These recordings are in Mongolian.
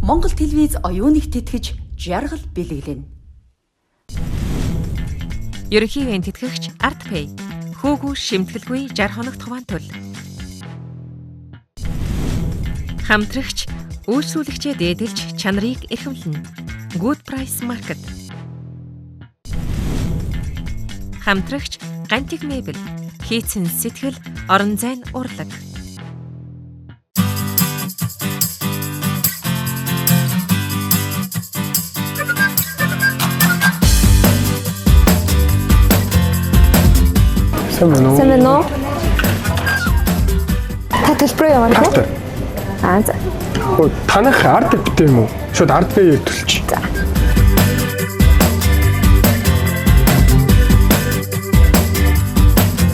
Монгол телевиз оюуныг тэтгэж жаргал бэлэглэнэ. Ерөнхий ивээн тэтгэгч ArtPay. Хүүгүү шимтгэлгүй 60 хоногт хуваан төл. Хамтрагч үйлчлүүлэгчээ дээдэлж чанарыг эрхэмлэнэ. Good Price Market. Хамтрагч Гантик мебель. Хийцэн сэтгэл, орон зайн урлаг. Сайн байна уу? Сайн байна уу? Та төлбөрөө явуулах уу? Карт. Аа за. Хөө танах арт аптай юм уу? Шууд арт пэй төлчих. За.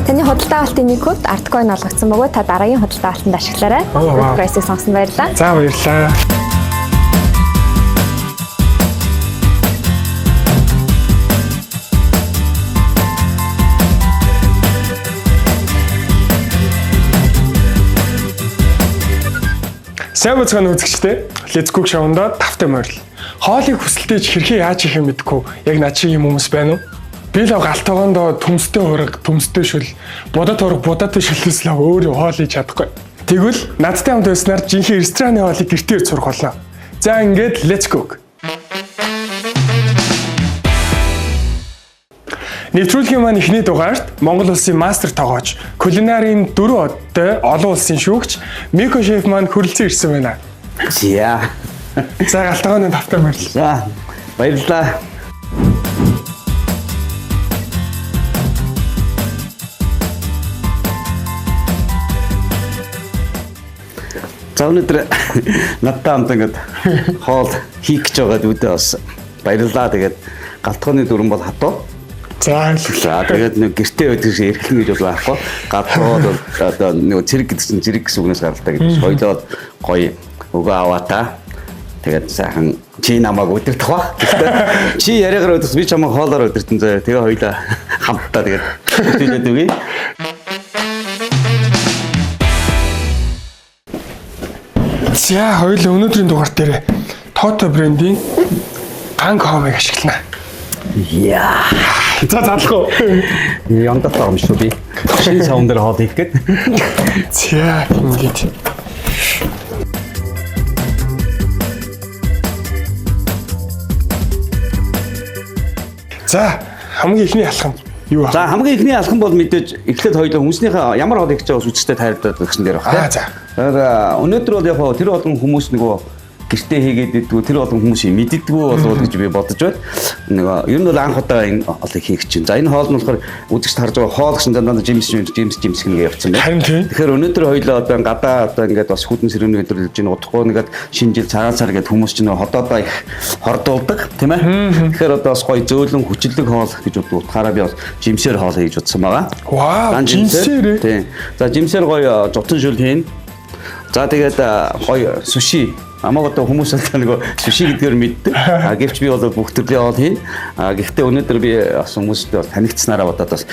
Таны худалдаа авалтын нэг код ArtCoin олгогдсон бөгөөд та дараагийн худалдаа авалтанд ашиглаарай. Оо, вау. Price-ыг сонсон баярлалаа. За баярлалаа. Сайн бацгаана үзэгчдээ. Let's Cook шоунд тавтай морил. Хоолыг хүсэлтэж хэрхэн яаж хийх юм мэдэхгүй яг над шиг юм хүмүүс байна уу? Би л галтгоондоо төмстэй хураг, төмстэй шүл, будаад хураг, будаатай шүлээс л өөр хоол хийж чадахгүй. Тэгвэл надтай хамт байснаар жинхэнэ рестораны хоолыг гэртээ ирж сурах болно. За ингээд Let's Cook. Нэвтрүүлгийн маань эхний дугаарт Монгол улсын мастер тогооч, кулинарын дөрвөн одтой олон улсын шүүгч Мико шеф маань хүрэлцэн ирсэн байна. За. За галтгооны тавтай морил. За. Баярлалаа. За өнөөдөр надтай хамт ингээд хоол хийх гэж байгаад үүдээ бас баярлалаа. Тэгээд галтгооны дүрэн бол хатуу. За За тэгээд нэг гэртээ байдаг шиг эрхлэн гэж бол байхгүй. Галтгоо бол одоо нэг цэрэг гэдэг чинь цэрэг гэсэн үгнээс гаралтай гэдэг. Хоёлоо гоё өгөө аваа та. Тэгээд сайхан чи намайг өдөртөх ба. Гэхдээ чи яриагаар өдөрт би чамайг хоолоор өдөртөн заяа. Тэгээ хоёлоо хамтдаа тэгээд өдөөлөд өгье. За хоёул өнөөдрийн дугаар дээр Toto брендийн ганг хомыг ашиглана. Яа. За задлах уу? Яндат байгаа юм шүү би. Шинэ савн дээр хоол хийх гээд. За ингээд. За хамгийн эхний алхам юу вэ? За хамгийн эхний алхам бол мэдээж эхлээд хоёулаа хүмүүсийнхээ ямар хоол хийх гэж байгааг үсчтэй тайлбарлаад өгсөн дээр баг. Аа, за. Тэгэхээр өнөөдөр бол яг хоо тэр болгон хүмүүс нөгөө гэртээ хийгээд иддгүү тэр болгон хүмүүс мэддэггүй болов гэж би бодож байна. Нөгөө ер нь бол анх удаа энэ хоолыг хийх чинь. За энэ хоол нь болохоор үзэгч харж байгаа хоол гэсэн дандаа жимс жимс жимс гэнгээ явцсан байна. Харин тийм. Тэгэхээр өнөөдөр хоёулаа одоо гадаа одоо ингээд бас хүдэн сэрүүний өдөр гэж удахгүй нэгэд шинэ жил цагаан сар гэд хүмүүс чинь нөгөө ходоодоо их хордуулдаг тийм ээ. Тэгэхээр одоо бас гоё зөөлөн хүчлэг хоол гэж утгаараа би бас жимсээр хоол хийж утсан байгаа. Вау, Дан жимсээр ээ? Тийм. За жимсээр гоё зутан шүл хийн. За тэгээд гоё суши. Намайг одоо хүмүүс одоо нөгөө суши гэдгээр мэддэг. А гэвч би бол бүх төрлийн хоол хийн. А гэхдээ өнөөдөр би бас хүмүүстээ бол танигдсанараа бодоод бас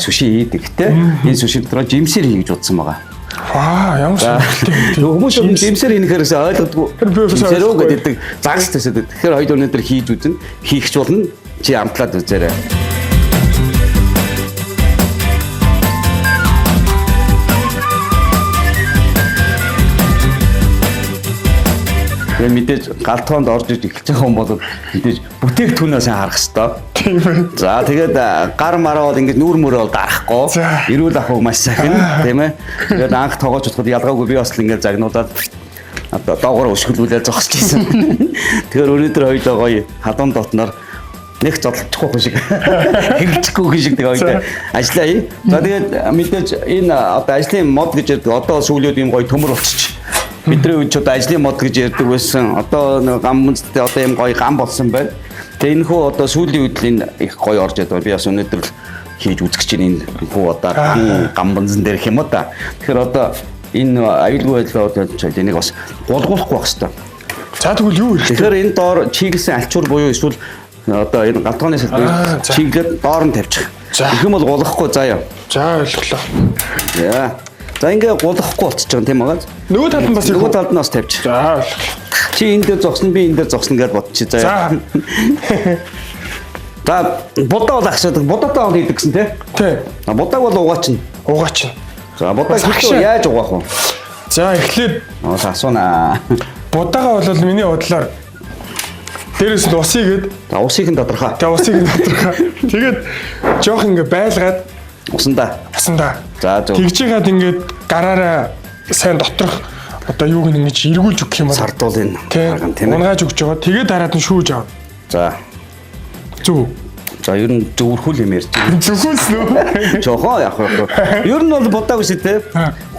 суши хийдэг. Гэхдээ энэ суши дотор жимсээр хий гэж бодсон байгаа. Вау, ямар сонирхолтой юм бэ? Нөгөө хүмүүс бол жимсээр хийхээр ойлгодгүй. Тэр би бас Жимсээр үү ойлгохгүй. гэдэг загас төсөөд. Тэгэхээр хоёул өнөөдөр хийж үзэн хийхч болно. Чи амтлаад үзээрэй. Тэгээ мэдээж галтгоонд орж иж эхэлж байгаа хүн бол мэдээж бүтээгдэхүүнээ сайн харах хэвээр. Тийм ээ. За тэгээд гар мараа бол ингэж нүүр мөрөө бол дарахгүй. За. Эрүүл ахуй маш сайхан тийм ээ. Тэгээд анх тоогооч утгад ялгаагүй би бас л ингэж загнуулаад одоо доогоор өшгөлүүлээ зогсож исэн. Тэгэхээр өнөөдөр хоёулаа гоё халуун дотноор нэг зодолчихгүй шиг хэрэгжихгүй шиг тэгээ хоёулаа ажиллаа хий. За тэгээд мэдээж энэ одоо ажлын мод гэж ярьдаг. Одоо сүүлийн үед юм гоё төмөр болчих. Бидний үед ч одоо ажлын мод гэж ярьдаг байсан. Одоо нэг гам үндэстэй одоо юм гоё гам болсон байна. Тэгээ энэ хүү одоо сүүлийн үед л энэ их гоё орж ядгаа. Би бас өнөөдөр л хийж үзэх чинь энэ хүү одоо гам бонзон дээр их юм уу та. Тэгэхээр одоо энэ аюулгүй байдлаа одоо энийг бас гулгуулахгүй байх хэрэгтэй. За тэгвэл юу хэрэгтэй? Тэгэхээр энэ доор чиглэсэн альчуур буюу эсвэл одоо энэ галтгооны Аа, салбарыг за. чиглээд доор нь тавьчих. За. Тэгэх юм бол гулгахгүй заяа. За ойлголоо. За. За ингээ гулгахгүй болчихж байгаа юм тийм аа. Нөгөө талд нь бас Нөгөө талд нь бас тавьчих. За ойлголоо. Чи энэ дээр зогсно, би энэ дээр зогсно гэж бодчих заяа. За. За, будаа бол агшаадаг. Будаатай бол хийдэг гэсэн тий? Тий. А будааг бол угаачин. Угаачин. За, будааг Агшаа. яаж угаах вэ? За, эхлээд Аа, асуунаа. будаага бол миний бодлоор дээрээс нь ус игээд За, усыг нь тодорхой. тэгээ усыг нь тодорхой. Тэгээд жоох ингээ байлгаад Усандаа. усандаа. За, зөв. Тэгж яагаад ингээд гараараа сайн доторх одоо юуг нь ингэж эргүүлж өгөх юм бол Сардуулын тий арга нь тийм ээ. унгааж өгч байгаа. Тэгээд дараад нь шүүж авна. За. Зүг. За, ер нь зөвөрхүүл юм ярьж байна. Зүгүүлсэн үү? Жохоо явах вэ? Ер нь бол будааг биш тий.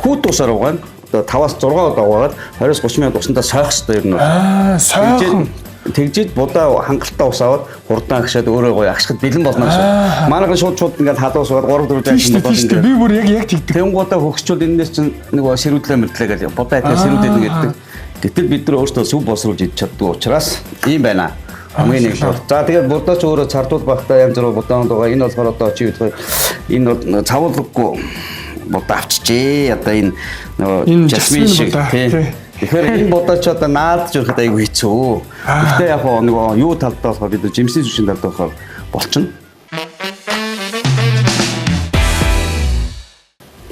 Хүүт усаар угаана. Одоо 5-аас 6 удаа угаагаад 20-30 минут усандаа сойх хэрэгтэй ер нь. бол. Аа, сайхан. Тэгжээд будаа хангалттай ус аваад хурдан агшаад өөрөө гоё агшихад бэлэн болно гэсэн. Манайхан шууд шууд ингээд халуун суугаад 3 4 Тийм шүү зайсан дээ, тийм шүү дээ. Би бүр яг яг тэгдэг. Тэнгуудаа хөгсчүүд энэс чинь нөгөө сэрүүдлээ мэрдлээ гэж будаа айтаа сэрүүдэд гэдэг. Гэтэл бид нар өөрсдөө сүв босруулж идэж чаддгүй учраас ийм байна. Хамгийн нэг бол. За тэгээд будаа ч өөрөө цардуул багтаа янз бүр будаанд байгаа. Энэ болохоор одоо чи мэдгүй энэ бол цавуулгүй будаа авчижээ. Одоо энэ нөгөө Энэ жасмин жасмин шиг будаа, тий. тий. Тэгэхээр энэ будаа ч одоо наадж өрөхөд айгүй хэцүү. Гэхдээ яг хоо нөгөө юу талдаа болохоор бид нар жимсний зүшин талдаа болохоор болчихно.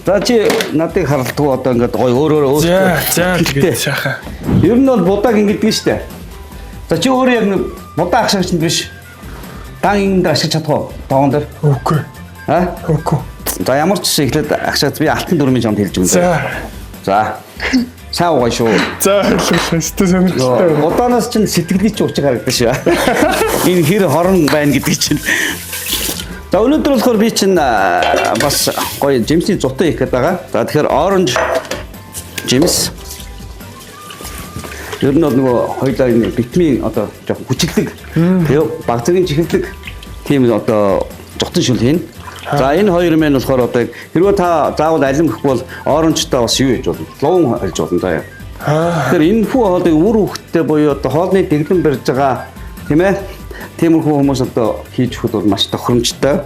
За чи надыг харалтгүй одоо ингээд гоё өөр өөр За, за өөртөө тэгээд сайхан. Ер нь бол будааг ингэдэг нь штэ. За чи өөрөө яг нэг будаа агшаагч нь биш. Дан энэ дээр ашиглаж чадах уу? Тоогон дээр. Үгүй. А? Үгүй. За ямар ч гэсэн эхлээд агшаад би алтан дүрмийн чамд хэлж өгнө. За. За. Сайн угаан шүү. За ойлголоо. Өстө сонирхолтой байна. Удаанаас чинь сэтгэлийн чинь учир харагдаж шүү. Энэ хэр хорон байна гэдэг чинь. За өнөөдөр болохоор би чинь бас гоё жимсний зутан хийх гээд байгаа. За тэгэхээр orange жимс. Ер нь бол нөгөө хоёлаа энэ витамин одоо жоохон хүчилдэг. Тэгээ баг зэргийн чихэрлэг тийм одоо зутан шүл хийнэ. За энэ хоёр мэн болохоор одоо хэрвээ та заавал алим гэхгүй бол оранжтай бас юу хийж болно? Луун хольж болно заяа. Тэгэхээр энэ хүү хоолыг үр хөвгттэй буюу одоо хоолны дэглэм барьж байгаа тийм ээ. Тиймэрхүү хүмүүс одоо хийж өгөхөд бол маш тохиромжтой.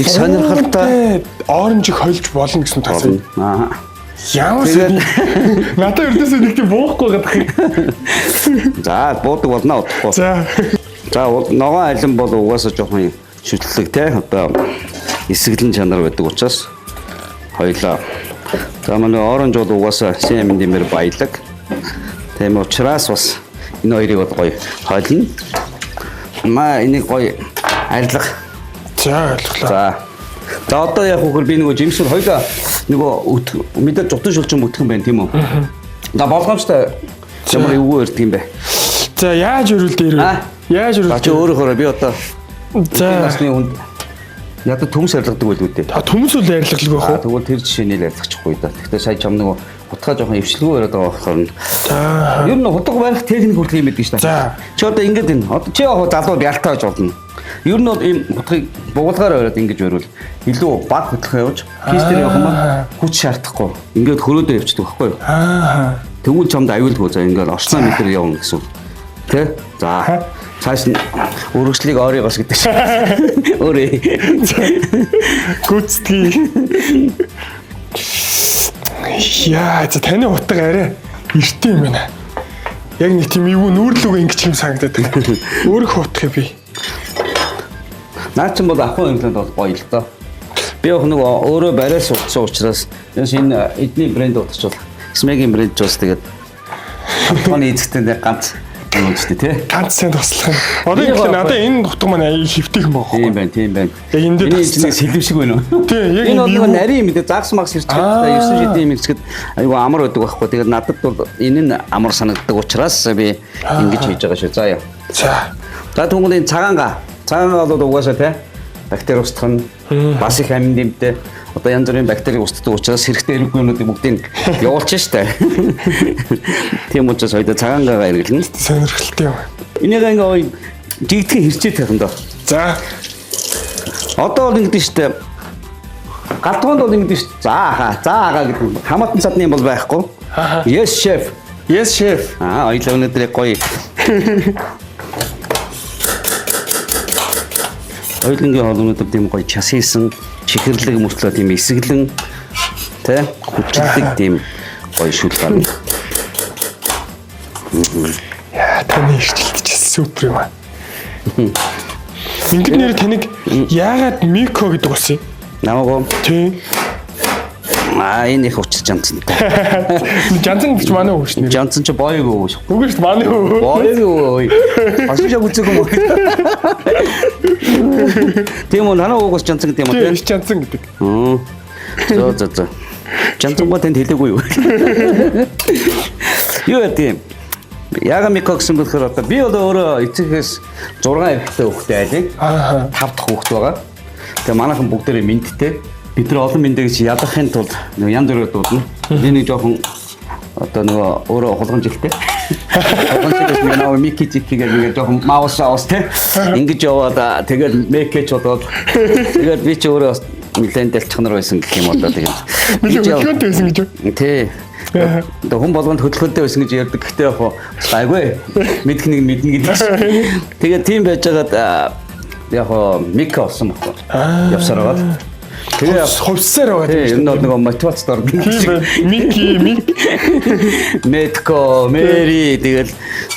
Их сонирхолтой. Оранжийг хольж болно гэсэн тас. Аа. Ямар Тэгээд- сони. Надад ердөөсөө нэг тийм буухгүй гэдэг юм. За буудаг болно удахгүй. За. За ногоон алим бол угаасаа жоохон шүтлэг те одоо эсэглэн чанар байдаг учраас хоёлаа. За манай оранж бол угаасаа сайн амин дэмэр баялаг. Тийм учраас бас энэ хоёрыг бол гоё хойлно. Маа энийг гоё арилга. За ойлголоо. За. За одоо яг үгээр би нөгөө жимсүр хоёлаа нөгөө мэдээ зутан шүлжин бүтхэн байна тийм үү? За болгоомжтой ямар эвгүй ирдэг юм бэ? За яаж өрүүл дээр вэ? Аа? Яаж өрүүл? За чи өөрөөхөө би одоо За. насны хүнд ядаж төмс арилгадаг байлгүй дээ. Та төмс үл арилгалгүй байх Аа уу? тэгвэл тэр жишээний л арилгачихгүй да. Гэхдээ сая чам нөгөө хутгаа жоохон эвшлгүй яриад байгаа болохоор нь. За. Ер нь хутга барих техник хүртэл юм байдаг шүү дээ. За. Чи одоо ингэж энэ. Одоо чи яг залуу бялтаа гэж болно. Ер нь бол ийм хутгийг бугалгаар бариад ингэж бариул илүү баг хөтлөх явж кейс дээр явах юм бол хүч шаардахгүй. Ингээд хөрөөдөө явчихдаг байхгүй юу? Аа. Тэгвэл чамд аюулгүй за ингээд орчлон метр явна гэсэн. Тэ? За. Цааш нь өргөжлийг ойрыг бас гэдэг шиг. Өөрөө. Гүйцэтгэе. Яа, за таны утга арай эртээ юм байна. Яг нэг тийм эвгүй нүүрлүүгээ ингэж юм санагдаад байна. Өөрөх утга би. Наа чинь бол ахуй имплант бол гоё л доо. Би яг нөгөө өөрөө бариас утсан учраас энэ эдний брэнд утгач бол Смегийн брэнд ч бас тэгээд компани эзэгтэй нэг ганц юм шүү дээ тий. Ганц сайн туслах юм. Одоо ингэ надад энэ утга маань аяа хэвтэх юм байгаа Тийм байхгүй. байна, тийм байна. Яг энэ дээр Энэ чинь нэг сэлэм шиг байна уу? Тий, яг энэ бол энэ нөгөө юу- нарийн юм дээ. Загс магс ирчгээд 9 шидийн юм ирчгээд айгу амар байдаг байхгүй. Тэгээд надад бол энэ нь амар санагддаг учраас би ингэж хийж байгаа шүү. За яа. За. За тэгвэл энэ цагаанга. Цагаанга бол угаасаа тий бактери устгах нь бас их амин дэмтэй. Одоо янз бүрийн бактери устдаг учраас хэрэгтэй хэрэггүй юмнуудыг бүгдийг явуулчих штэ. Тийм учраас хоёул цагаангагаа хэрэглэнэ. Сонирхолтой юм. Энийг ингээ гоё жигдхэн хэрчээд тавих юм доо. За. Одоо бол ингэдэж штэ. Галдгоонд бол ингэдэж штэ. За аха, за аха гэдэг юм. Хамаатан садны юм бол байхгүй. Yes chef. Yes chef. Аа хоёул өнөөдөр яг гоё. Хоёулангийн хоол өнөөдөр тийм гоё час хийсэн, чихэрлэг мөртлөө тийм эсэглэн тэ хүчлэг тийм гоё шүл гарна. Яа, таны ирчлэлт чи супер юм аа. Ингээд нэр таныг яагаад Мико гэдэг болсон юм? Намайг Тийм. Аа, энэ их учир Жанцантай. Жанцан гэж манай хөвгш нэр. Жанцан чи боёг өвөө шүү. Үгүй шүү дээ, манай хөвгөө. Боёг өвөө. Хошин шаг үзег юм уу? Тийм үү, танаа өвгөөс Жанцан гэдэг юм уу Тийм, тийм? их Жанцан гэдэг. Зөө зөө зөө. Жанцангаа танд хэлээгүй юу? Юу яа тийм? Яга Мико гэсэн болохоор одоо би одоо өөрөө эцэгээс 6 эрэгтэй хүүхдээ айлын. Аа. 5 дахь хүүхэд байгаа. Тэгээ манайхан бүгдээрээ мэндтэй. Бид нар олон мэндэ гэж ядахын тулд нөгөө янз бүрээр дуудана. Би нэг жоохон одоо нөгөө өөрөө хулган жилтэй. Хулган жилээс нэг нөгөө Мики Зики гэх нэг жоохон маус аус те. Ингэж яваад тэгээд Мекеч болоод тэгээд би ч өөрөө бас нэлээд дэлчхнар байсан гэх юм одоо тэгээд. Нэлээд хөдөлгөөнтэй байсан гэж үү? Тий. Одоо хүн болгонд хөдөлгөөнтэй байсан гэж ярьдаг. Гэхдээ яг хуу гайгүй. Мэдх нэг мэднэ гэдэг шиг. Тэгээд тийм байжгаад яг хуу Мика болсон баггүй. Явсаар байгаад. Тэгээ Хувьсаар байгаа тий, тийм ер нь бол нөгөө мотивацид орно Тийм гэж. байна. Мики, Мик. Метко, Мэри тэгэл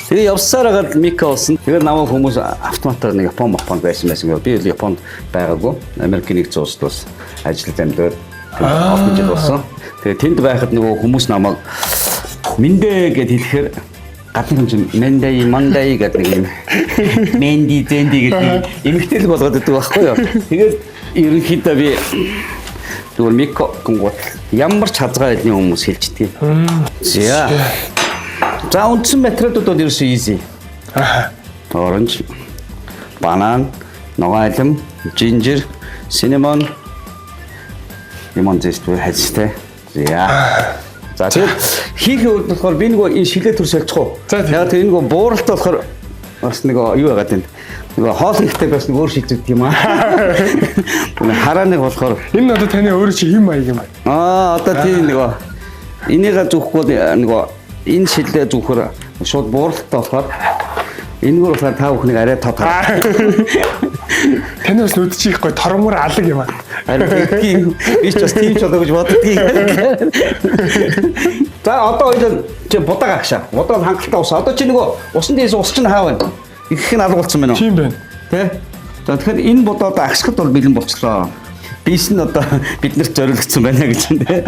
тэгээ явсаар байгаад Мика болсон. Тэгээд намайг хүмүүс автоматар нэг Япон Японд байсан байсан гэв. Би бол Японд байгаагүй. Америкийн нэгдсэн улсад бас ажиллаж амьдраад олон жил болсон. Тэгээд тэнд байхад нөгөө хүмүүс намайг Мэндэ гэд хэлэхээр гадны хүн чинь Мэндэ, Мандай гэдэг нэг юм Менди, Зенди гэдэг эмэгтэйлэг болгоод өгдөг байхгүй юу. Тэгээд ерөнхийдөө би зүгээр Мико гингууд ямар ч хазгай хэлний хүмүүс хэлждэг. За. За үндсэн материалууд бол ерөөсөө easy. Аа. Оранж, банан, ногоон алим, жинжер, cinnamon, лимон зест буюу хальстай. За. За тэгээд хийх үед болохоор би нөгөө энэ шилээ төр соличих уу? За, тийм. Яг тэр нөгөө бууралт болохоор бас нөгөө юу яагаад энэ нөгөө хоол ихтэй бас нэг өөр шийдвэдэг юм аа. Харааныг болохоор Энэ нь одоо таны өөрөө чи хэм маяг юм байна. Аа одоо тийм нөгөө энийгээ зүхэхгүй нөгөө энэ шилээ зүхөр шууд бууралттай болохоор энэгээр болохоор та бүхнийг арай тод хараа. Таны бас нүд чи их гоё тормор алаг юм аа. Харин тэгдгийг би ч бас тийм ч болоо гэж боддгийг. За одоо хоёул чи будааг агшаа. Будааг хангалттай ус. Одоо чи нөгөө усан дээс ус чинь хаа байна? Их их нь алга болсон байна уу? Тийм байна. Тэ? За тэгэхээр энэ будаа одоо агшихад бол бэлэн болчлоо. Бис нь одоо биднэрт зориулагдсан байна гэж байна тэ.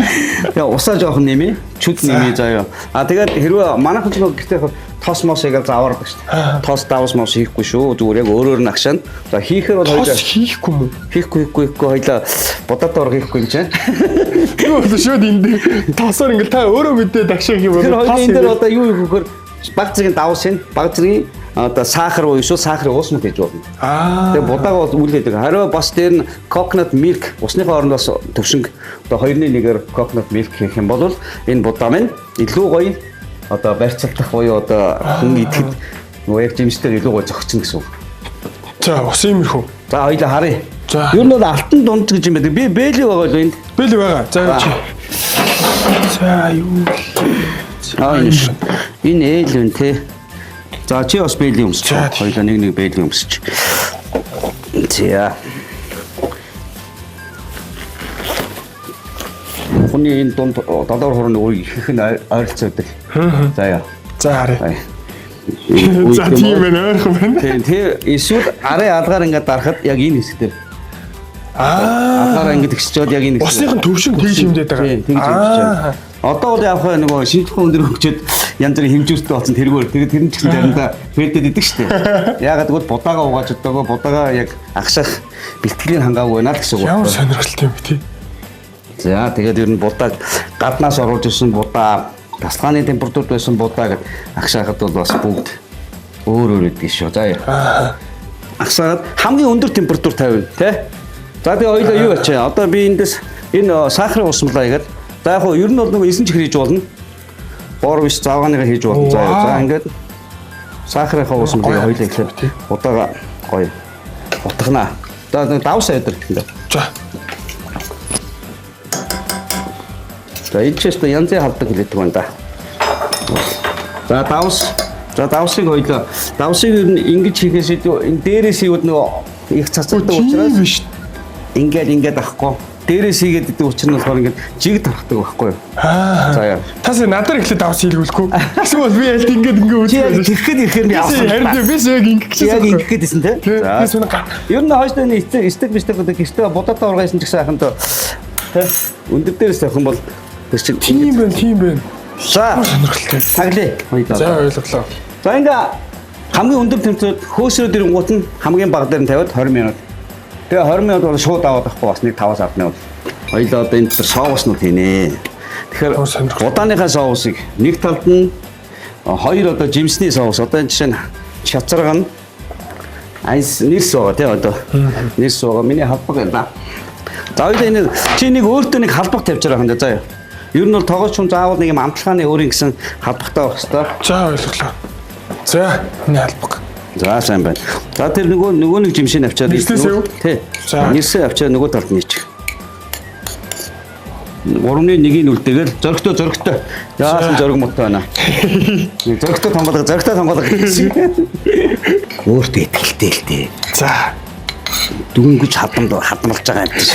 Тэгээ усаа жоохон нэмье, чүд нэмье заяа. А тэгээд хэрвээ манайхан ч нөгөө гэртээ тос мос игээл заваардаг шүү дээ. Тос давс мос хийхгүй шүү. Зүгээр яг өөрөөр нь агшаана. За хийхээр бол Тос хоёлаа хийхгүй юм уу? хийхгүй хийхгүй хийхгүй хоёлаа будаатай орох хийхгүй юм чинь. Тэр бол шууд энэ дээр тосоор ингээл та өөрөө мэдээ дагшаа гэх юм Тэгэхээр бол хоёлаа энэ дээр одоо юу хийх вөхөр баг зэргийн давс юм, баг зэргийн одоо сахар буюу эсвэл сахарын уусмал хийж болно. Аа. Тэгээ будаага бол үлээдэг. Хариу бас дээр нь coconut milk усныхаа оронд бас төвшинг одоо 2-1-ээр coconut milk хийх юм бол энэ будаа минь илүү гоё одоо барьцалдах буюу одоо хүн идэхэд нөгөө яг жимсээр илүү гоё зөгцөн гэсэн үг. За ус иймэрхүү. За хоёлаа харъя. За. Ер нь бол алтан дунд гэж юм байдаг. Би бэли байгаа л энд. Бэлэг байгаа. За юу чи. За юу. Аа энэ ш. Энэ ээл үн те. За чи бас бэли өмсч. За, Хоёлаа нэг нэг бэли өмсч. За. Хүний энэ дунд долоор хурны үе их их нь ойролцоо байдаг. За яа. За харъя. За За тийм байна ойрхон байна. Тийм тэр эсвэл арын алгаар ингээд дарахад яг энэ хэсэг дээр. Аа. Алгаараа ингээд ихсчээд яг энэ хэсэг. Усных нь төвшин тэгж хэмжээд байгаа. Тийм тэгж хэмжиж байна. Одоо бол яг хаа нөгөө шинжлэх ухаан өндөр хөгжөөд янз бүрийн хэмжүүртэй болсон тэргээр тэгээд тэр нь ч гэсэн заримдаа фэрдэд идэг шүү дээ. Яагаад гэвэл будаага угааж удаагүй будаага яг агшаах бэлтгэлийн хангаагүй байна л гэсэн үг. Ямар сонирхолтой юм бэ тий. За тэгээд ер нь будааг гаднаас оруулж ирсэн будаа, тасалгааны температурт байсан будааг агшаахад бол бас бүгд өөр өөр өгдөг шүү. За яа. Агшаагаад хамгийн өндөр температур тавина тий. За тэгээ хоёлаа юу ачаа. Одоо би эндээс энэ сахарын усмалаа игээд за яг хуу ер нь бол нөгөө эсэн чихэр хийж болно. Бор биш завааныгаа хийж болно. За яа. За ингээд сахарынхаа усмалыг хоёлаа эхлээд будаага гоё утгана. За давс авдар ингээд. За. За энэ ч өстө янзын халдаг хэлдэг байна да. За давс. За давсыг хоёлоо. Давсыг ер нь ингэж хийхээс илүү энэ дээрээс ивэл нөгөө их цацалдаг Тийм учраас биш. ингээд ингээд авахгүй. Дээрээс хийгээд идэг учир нь болохоор ингээд жиг тархдаг байхгүй юу? Аа. За яа. Тас надаар эхлээд давс хийлгүүлэхгүй. Эсвэл бол би ялт ингээд ингээд Чи яг үзсэн. тэгэхэд ирэхээр би авсан. Харин би яг ингэж Яг ингэх гээдсэн те. Тий. Би сонь Ер нь хойш нь эстэг бистэг гэдэг гэртээ будаатай ургайсан ч гэсэн сайхан тоо. Тэ. Өндөр дээрээс тавих юм бол тэр чинь тийм байна, тийм байна. За Сонирхолтой. таглаа. Хоёлаа. За ойлголоо. За ингээ хамгийн өндөр температурт хөөсрөөд ирэнгуут нь хамгийн бага дээр нь тавиад 20 минут. Тэгээ 20 минут бол шууд аваад авахгүй бас нэг 5-аас 10 минут. Хоёлаа одоо энэ дотор соуснууд хийнэ. Тэгэхээр Ямар сонирхолтой. будааныхаа соусыг нэг талд нь хоёр одоо жимсний соус. Одоо энэ жишээ нь шацарга нь айс нэрс байгаа тий одоо. Нэрс байгаа. Миний халбаг байна. За хоёлаа энэ чи нэг өөртөө нэг халбаг тавьчаар байх юм да заа. Ер нь бол тогооч хүн заавал нэг юм амтлагааны өөрийн гэсэн халбагтай байх хэвээр. За ойлголоо. За энэ албаг. За сайн байна. За тэр нөгөө нэг жимшийг авчаад Нэрсээс юу? Тий. За. Нэрсээ авчаад нөгөө талд нь ичих. 3-ны 1-ийг үлдээгээл зөрөгтэй. Яасан зөрөг муутай байна. Зөрөгтэй тонголго, зөрөгтэй тонголго. Өөртөө итгэлтэй л дээ. За. Дүнгэж хадамд хадмалж байгаа юм чи.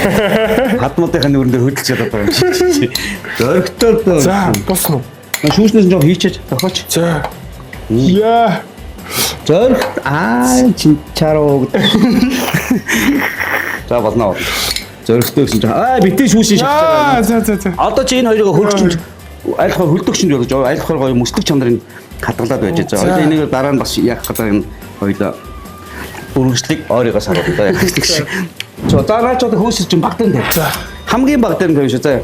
Хадмуудынхаа нүрэн дээр хөдөлж чадаад байгаа юм чи. Зөрөгтэй л. За дуусна уу? Шүүснээс нь жоо хийчээж тохиоч. За. Яа. Зөрөгт аа чинчаруу гэдэг. За болно. Зөрөгтэй гэсэн чинь аа битээ шүүшин шахаж байгаа. Аа за за за. Одоо чи энэ хоёрыг хөргөчөнд аль хоо хөлдөгчөнд байж аль хоо гоё мөслөг чанарын хадгалаад байж байгаа. За. Одоо энийг дараа нь бас яах гэдэг юм хоёлоо үргэлжлэг ойрыгоо сарууд да яах гэж. За дараа ч одоо хөөсөж чинь баг дээр тавь. За. Хамгийн баг дээр тавь шүү заа.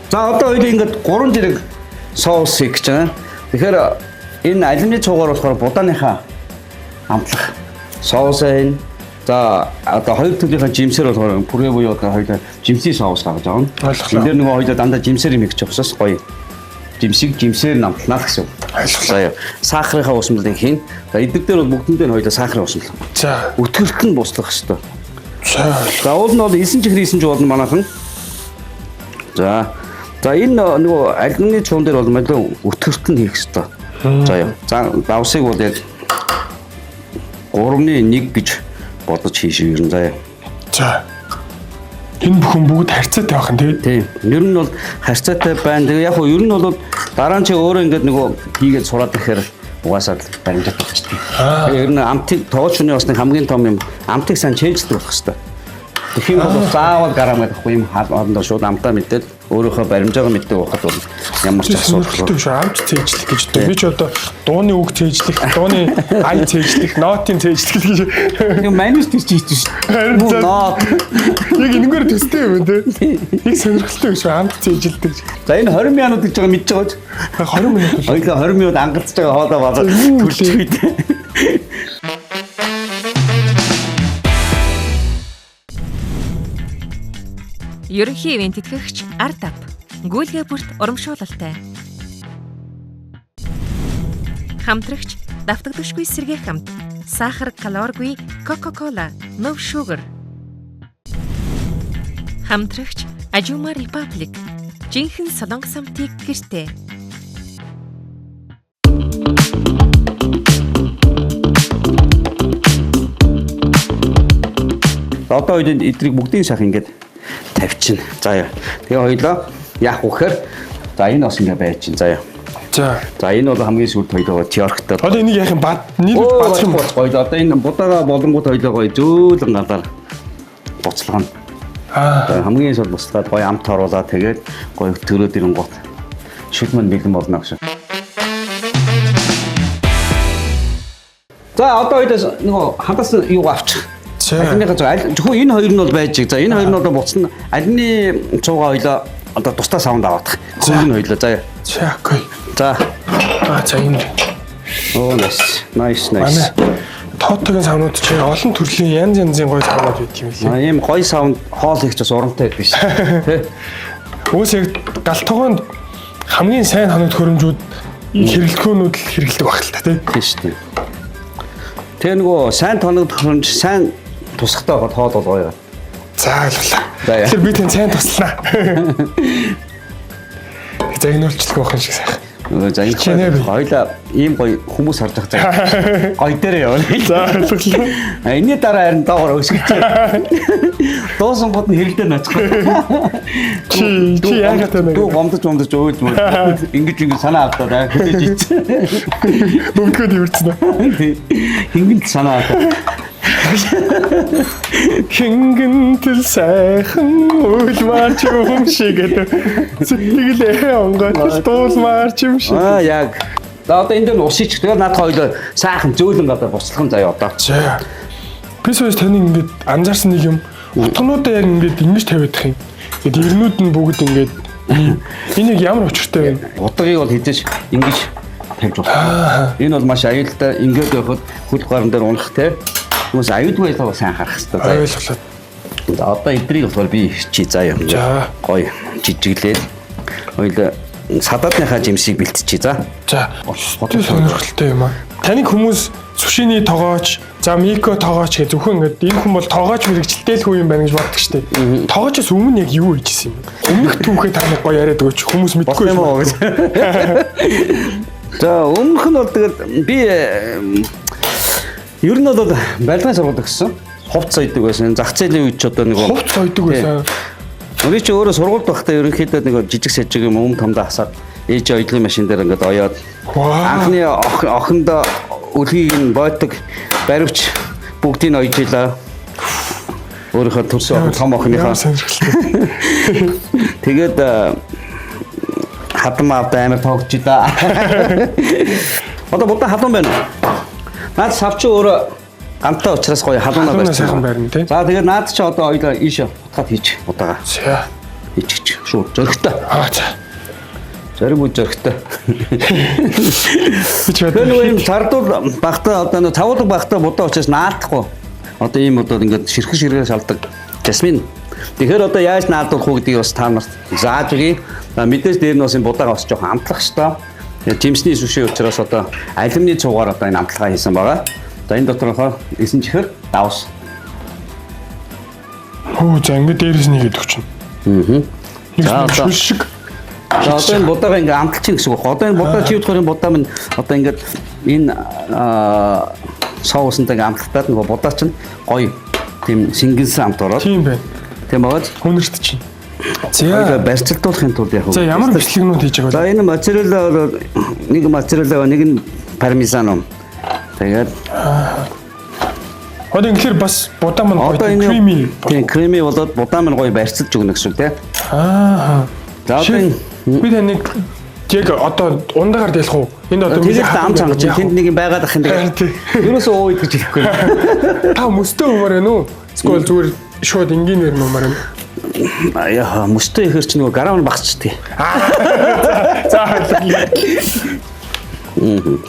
За одоо хоёул ингээд 3 зэрэг соус хийх гэж байна. Тэгэхээр энэ алюминий цуугаар болохоор будааныхаа амтлах соус энэ. За одоо хоёр төрлийн жимсээр болохоор пүрэ буюу одоо хоёул жимсийн соус гаргаж байгаа. Ойлголоо. Энэ дээр нөгөө хоёул дандаа жимсээр юм хийх учраас гоё. Жимсийг жимсээр нь амтлана л гэсэн үг. Ойлголоо. За яа. Сахарынхаа усмлыг хийн. За эдэг дээр бол бүгдэндээ нь хоёулаа сахарын усмал. За. Өтгөрт нь буслах хэрэгтэй. За. За уул нь бол 9 чихэр 9 жуул нь манайхан. За. За энэ нөгөө алюминий чуун дээр бол малин өтгөрт нь хийх хэрэгтэй. За яа. За давсыг бол яг 3-1 гэж бодож хийш ер нь заяа. За. Энэ бүхэн бүгд харьцаатай байх нь тий. Тийм. Ер нь бол харьцаатай байна. Тэгээ яг хуу ер нь бол дараа нь чи өөрөө ингээд нөгөө хийгээд сураад ирэхээр угаасаа л баримтат болчихдээ. Тэгээ ер нь амтыг тоочны бас нэг хамгийн том юм амтыг сайн чэйжлэх болох хэрэгтэй. Тэгэх юм бол заавал гарам гэдэг юм хоорондоо шууд амтаа мэдээд өөрийнхөө баримжаагаа мэддэг байхад бол ямар ч асуудал Сонирхолтой шүү. Амт цээжлэх гэж одоо би ч одоо дууны үг цээжлэх, дууны ай цээжлэх, нотын цээжлэх гэж. Юм манус тэр чи хийсэн шүү. Харин за- Нот. Яг энэгээр төстэй юм тий. Яг сонирхолтой шүү. Амт цээжилдэг. За энэ 20 минут гэж байгаа мэдж байгаа ч. 20 минут бол Хоёлаа 20 минут ангалцж байгаа хоолой болоод түлж үйд. Ерөнхий ивент тэтгэгч Артап. Гүйлгээ бүрт урамшуулалтай. Хамтрагч давтагдашгүй сэргээх хамт. Сахар калоригүй Coca-Cola, No Sugar. Хамтрагч Ажума Republic. Жинхэнэ солонгос амтыг гэртээ. Одоо үед эдрийг бүгдийг сайхан ингээд тавьчихна. За яа. Тэгээ хоёлоо яах вэ гэхээр за энэ бас ингээд байж чинь. За яа. За. За энэ бол хамгийн сүүлд хоёлоо Тиорктой. Одоо энийг яах юм бад нэр бадах юм бол Гоё. Одоо энэ будаага болонгууд хоёлоо гоё зөөлөн галаар буцалгана. Аа. Хамгийн сүүлд буцлаад гоё амт оруулаад тэгээд гоё төрөөд ирэнгуут шүл мань бэлэн болно гэсэн. За одоо хоёлоо нөгөө хадас юу авчих. За. Алинийхээ цуг аль зөвхөн энэ хоёр нь бол байж. За энэ хоёр нь одоо буцна. Алины цугаа хоёлоо одоо тусдаа саунд аваадах. Хөргөн нь хоёлоо заа. За окей. За. Аа за энэ Оо nice. Nice nice. манай тоотогийн савнууд чи олон төрлийн янз янзын гоё савнууд байдаг юм лээ. Аа ийм гоё саунд хоол хийх ч бас урамтай байдаг биш. Тэ. Уус яг гал тогоонд хамгийн сайн хоног хөрөмжүүд хэрэглэхүүнүүд л хэрэглэдэг байх л та тий. Тийм шүү дээ. Тэгээ нөгөө сайн тоног тохиромж сайн тусахтай байхад хоол бол гоё. За ойлголоо. За, яа. Тэгэхээр би тань сайн туслана. Загнуулчлах байх юм шиг сайхан. Нөгөө за Хичээнэ энэ би. хоёлаа ийм гоё хүмүүс харж байгаа заа. Гоё дээр явна. За ойлголоо. А энэний дараа харин доогоор өсгөж. Дуусан гот нь хэрэлдээ начих. Чи яагаад байна Дүү гомдож гомдож уйлж мөл. Ингэж ингэж санаа авдаа да хүлээж ичсэн. Бөмбөгөд ивэрцэн. Хингэн л санаа авдаа. Хингэнтэл сайхан уйлмаар ч юм шиг гэдэг. Сэтгэлээ онгойтол дуулмаар ч юм шиг. Аа яг. За одоо энэ дээр ус ич. Тэгээд наадах хоёлоо сайхан зөөлөн гадаа буцлах заяа одоо. За. Би сая таны ингээд анзаарсан нэг юм. Утгануудаа яг ингээд ингэж тавиадах юм. Ингээд эрнүүд нь бүгд ингээд энэ яг ямар учиртай вэ? Утгыг бол хизээш ингэж тавьж болох. Энэ бол маш аюултай. Ингээд байхад хөл гарн дээр унах те. Хүмүүс аюулгүй байдлаа сайн харах хэрэгтэй заяа. Ойлголоо. За одоо эдрийг болохоор би чи заяа. За. Гоё жижиглээд хоёлаа сададныхаа жимсийг бэлтчихье за. За. Тэр сонирхолтой юм аа. Таныг хүмүүс сушины тогооч, за мико тогооч гэх зөвхөн ингээд энэ хүн бол тогооч мэрэгчлээ л хүн юм байна гэж боддог штеп. Тогоочоос өмнө яг юу хийжсэн юм бэ? Өмнөх түүхээ та нэг гоё яриад өгөөч. Хүмүүс Болох мэдгүй юм уу гэж. За өмнөх нь бол тэгэл би ер нь бол барилгын сургууль гэсэн. Хувц сойдог байсан. Зах зээлийн үед ч одоо нэг Хувц сойдог байсан. Би чи өөрөө сургуульд байхдаа ерөнхийдөө нэг жижиг сажиг юм өм томдоо хасаад ээж оёдлын машин дээр ингээд оёод Вау. анхны охиндоо өлгийг нь бойтог баривч бүгдийг нь оёж илаа. Өөрийнхөө төрсөн охин том охиныхоо Ямар сонирхолтой. тэгээд хадам авда амар тоогч да. Одоо будаа халуун байна уу? Наад савч өөрөө гамтай учраас гоё халуунаа Халуунаа барьсан. сайхан барина, тий? За тэгээд наад чи одоо хоёлаа ийшээ утгаад хийч удаага. За. Хийчих шууд зөрөгтэй. Аа за. Зориг үл зөрөгтэй. Би ч Тэр нөгөө юм цардуул багтаа одоо нөгөө цавуулаг багтаа будаа учраас наалдахгүй. Одоо ийм одоо ингээд ширхэг ширхэг шалдаг. Жасмин. Тэгэхээр одоо яаж наалдуулах уу гэдгийг бас та нарт зааж өгье. За мэдээж дээр нь бас энэ будаага бас жоохон амтлах хэрэгтэй. Тэгээд жимсний сүшээ учраас одоо алюминий цугаар одоо энэ амтлагаа хийсэн байгаа. За энэ дотор болохоор 9 чихэр давс. Хөө за ингээд дээрээс нь хийгээд өгчнө. Аа. За За, одоо- шүл шиг. За одоо энэ будаага ингээ амталчих гэсэн үг. Одоо энэ будаа чи юудахаар энэ будаа минь одоо ингээд энэ соусанд ингээ амталтаад нөгөө будаа чинь гоё тийм шингэнсэн амт ороод Тийм байна. тийм байгаад Хүнэрт чинь. хоёулаа За. барьцалдуулахын тулд яг За ямар бичлэгнүүд хийж байгаа За вэ? энэ моцарелла бол нэг моцарелла нэг нь пармезано. Тэгээд Одоо ингэхээр бас будаа маань гоё одоо энэ creamy. Тийм creamy болоод будаа маань гоё барьцалж өгнө гэсэн үг тийм. Аа. За одоо энэ Би таныг яг одоо ундагаар дэлэх үү? Энд одоо тэгээд ам цангаж чинь тэнд нэг юм байгаад ах юм Харин тэгээд. тий. Ерөөсөө өө гэж хэлэхгүй. Та мөстөө умаар байна уу? Эсвэл зүгээр шууд энгийнээр нь умаар байна уу? Яа мөстөө ихээр чи нөгөө гарам нь багцчихдээ. За ойлголоо.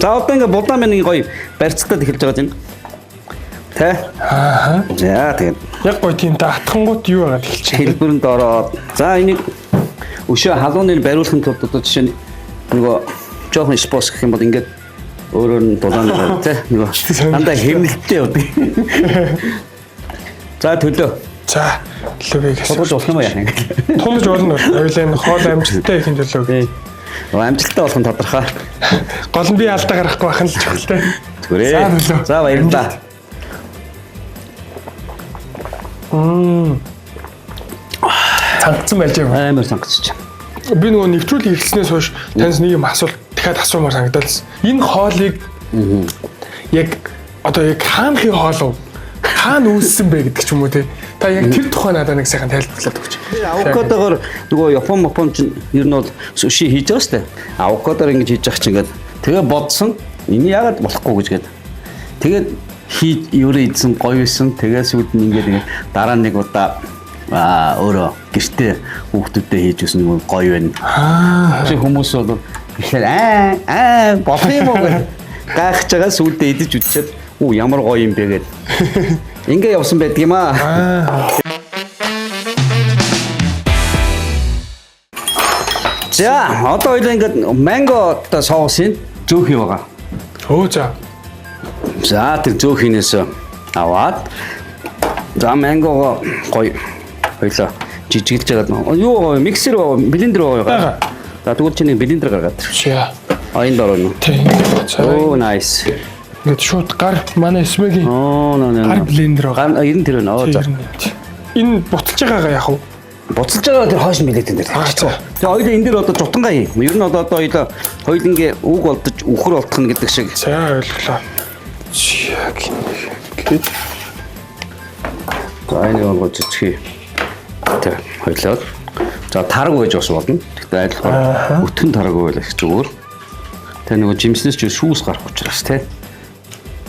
За одоо ингээ будаа минь ингээ гоё барьцтаад эхэлж байгаа юм. Тэ? Аа. За тэгээд Яг гоё тийм татхангууд юу байгаад эхэлж байна. хэлбэрэнд ороод за энийг өшөө халууныг бариулахын тулд одоо жишээ нь нөгөө жоохон спос гэх юм бол ингээд өөрөөр нь дулаан байгаа тий нөгөө дандаа хэмнэлттэй явдаг. За төлөө. За төлөвийг Тулгаж болох юм уу яах юм? Тулгаж болно. Хоёулаа энэ хоол амжилттай ихэн төлөө. Тий. Нөгөө амжилттай болох нь тодорхой. Гол нь би алдаа гаргахгүй байх нь л чухал те. Зүгээрээ. За төлөө. За баярлалаа. Цангацсан байж байгаа. Амар цангацч. Би нөгөө нэвтрүүлэг эхэлснээс хойш таньс нэг юм асуулт дахиад асуумаар санагдал. Энэ хоолыг яг одоо яг хаанхын хоол уу? Хаана үүссэн бэ гэдэг ч юм уу те. Та яг тэр тухай надад нэг сайхан тайлбарлаад өгч. Авокадогоор нөгөө Япон Япон чинь ер нь бол суши хийж байгаа шүү дээ. Авокадоор ингэж хийж байгаа чинь ингээд тэгээ бодсон. Энэ яагаад болохгүй гэж гээд. Тэгээд хийж еврей идсэн гоё байсан. Тэгээ сүйд нь ингээд ингээд дараа нэг удаа өөрөө гэртээ хүүхдүүдэд хийж өсөн нэг гоё байна. Аа. Чи хүмүүс бол тэгэхээр аа болох юм уу гэж гайхаж байгаа сүйдээ идэж үзчихэд үү ямар гоё юм бэ гэд. Ингээ явсан байдаг юм аа. Аа. За одоо хоёлаа ингээд манго одоо соусын зөөхий байгаа. Өө за. За тэр зөөхийнээс аваад за мангого гоё хоёлаа жижиглж байгаа. Юу байгаа вэ? Миксер байгаа, блендер байгаа. Байгаа. За тэгвэл чи нэг блендер гаргаад ир. За. А энэ дор байна уу? Тийм. За. Оо nice. Ингээд шууд гар манай Смэгийн Оо нөө нөө. гар блендер байгаа. Гар ер нь тэр байна. Оо за. Энэ буцалж байгаагаа яах вэ? Буцалж байгаа тэр хойш нь билет энэ дээр. Аа, за. Тэгээ хоёул энэ дээр одоо жутангаа хий. Ер нь одоо хоёул хоёулынгийн үг болдож үхэр болтох нь гэдэг шиг. За ойлголоо. Яг ингээд За энийг болгож хий. Тэг хоёлоо. За тараг байж бас болно. Тэгтээ адилхан өтгөн тараг байл их зүгээр. Тэг нөгөө жимснээс ч шүүс гарах учраас тий.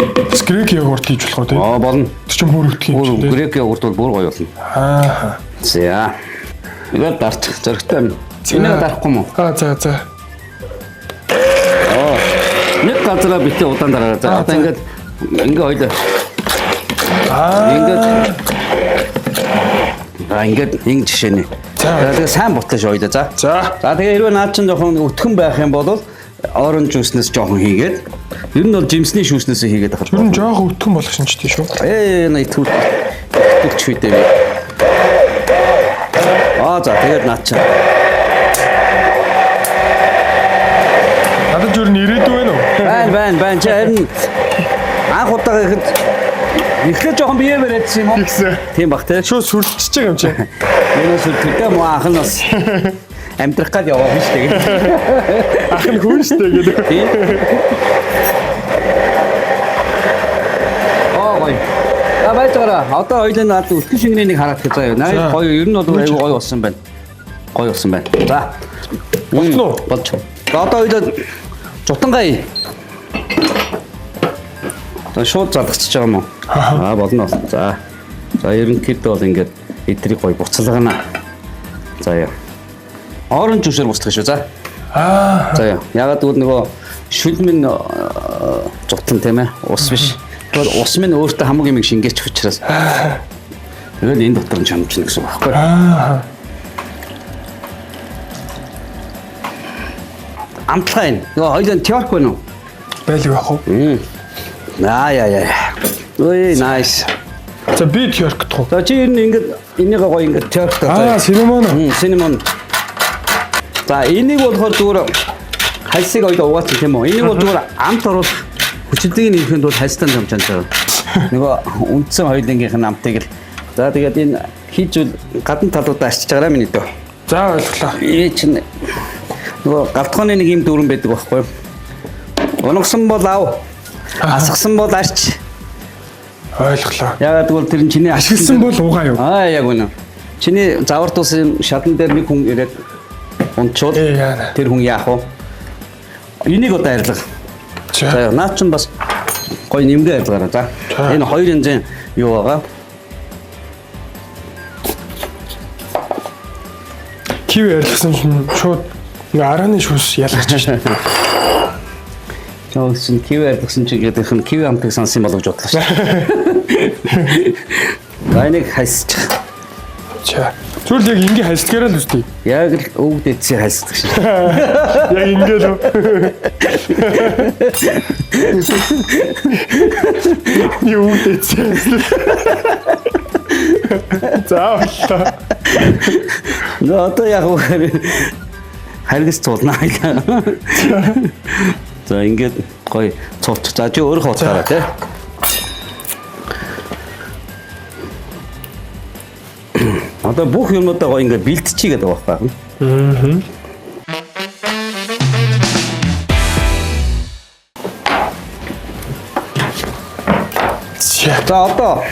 Бас грек йогурт хийж болох уу тий? Аа болно. Тэр чинь бүр өтгөн юм Бүр чинь тий. грек йогурт бол бүр гоё болно. Аа. За. Тэгээд дарч зөрөгтэй юм. Энийг дарахгүй юм уу? Аа за за. Нэг газараа битээ удаан дараарай. За Аа, одоо за. ингээд ингээ хоёлоо. Аа. Ингээд Аа ингээд ингэ жишээ нэ. За. За тэгээ сайн бутлаа шүү хоёлоо. За. За. За тэгээ хэрвээ наад чинь жоохон өтгөн байх юм бол оранж жүүснээс жоохон хийгээд ер нь бол жимсний шүүснээс хийгээд ахад. Ер нь жоохон өтгөн болох шинжтэй шүү. Ээ на итгүүл итгүүлч үедээ би. Аа за тэгээд наад чинь Надад юу н ирээдүй байна уу? Байна байна байна чи харин анх удаага ихэд эхлээд жоохон бие бариадсан юм уу? Тэгсэн. Тийм бах те. Шууд сүрлчихэж байгаа юм чи. Юунаас үлдээ муу анх нь бас амьдрах гал яваа биш тэгээд. Ах нь хүн штэ гэдэг. Тийм. Аа гоё. За байж байгаараа. Одоо хоёулаа наад өтгөн шингэний нэг хараад хэ заяа. За. Наа гоё ер нь бол айгүй гоё болсон байна. Гоё болсон байна. За. Болно уу? Болж. За одоо хоёулаа жутангаа. За шууд залгачиж байгаа юм уу? Аа болно. За. За ерөнхийдөө бол ингээд эдрийг гоё буцалгана. За яа. Оранж жүсээр буцлах шүү. За. Аа. За яа. Ягаад гэвэл нөгөө шүлмэн зутан тийм ээ. Ус биш. Тэгвэл ус минь өөртөө хамаг юм шингээчих учраас. Тэгэл энэ дотор нь чамжна гэсэн үг байхгүй. Аа. Амтлаа энэ. Нөгөө хоёулаа тёрк байна уу? Байлгүй яах вэ? Аа яа яа. Ой nice. За би тёрк дах уу? За чи ер нь ингээд энийг гоё ингээд тёрк Аа, cinnamon уу? Cinnamon. За энийг болохоор зүгээр хальсыг хоёул угаацсан тийм үү? Энийг бол зүгээр амт оруулах хүчилтийг нэмэхэд бол хальстай чамчаан байгаа. Нөгөө үндсэн хоёулынгийнх нь амтыг л за тэгээд энэ хийжүүл гадна талуудаа арчиж байгаарай миний дөө. За ойлголоо. Энэ чинь нөгөө галтгооны нэг юм дүүрэн байдаг байхгүй юу? Унгасан бол ав. Асгасан бол арч. Ойлголоо. Ягаад гэвэл тэр нь чиний Ашигласан бол угаа юу? Аа яг үнэ. Чиний завар тусын шатан дээр нэг хүн ирээд унтчвал Ээ яана. тэр хүн яах вэ? Энийг одоо арилга. За. За наад чинь бас гоё нэмгээ арилгаарай. За. За. Энэ хоёр янзын юу байгаа? Киви арилгасан чинь шууд ингээ арааны шүүс ялгарч шин. Жоо чинь киви арилгасан чи гэдэг нь киви амтыг сансан болов гэж бодлоо шүү. За энийг хальсчих. За. Зүгээр л яг ингээ хальсдгаараа л үстэй. Яг л өвөг дэдсийг хальсдаг шин. Яг ингээ л. Юу дэцсэн. За боллоо. Нөө одоо яг вэ? Харгас цуулнаа. За ингээд гоё цуулчих. За чи өөрөө хуцаараа тий. Одоо бүх юмудаа гоё ингээд бэлтчихье гэдэг байгаа байхгүй. Аа. За. За одоо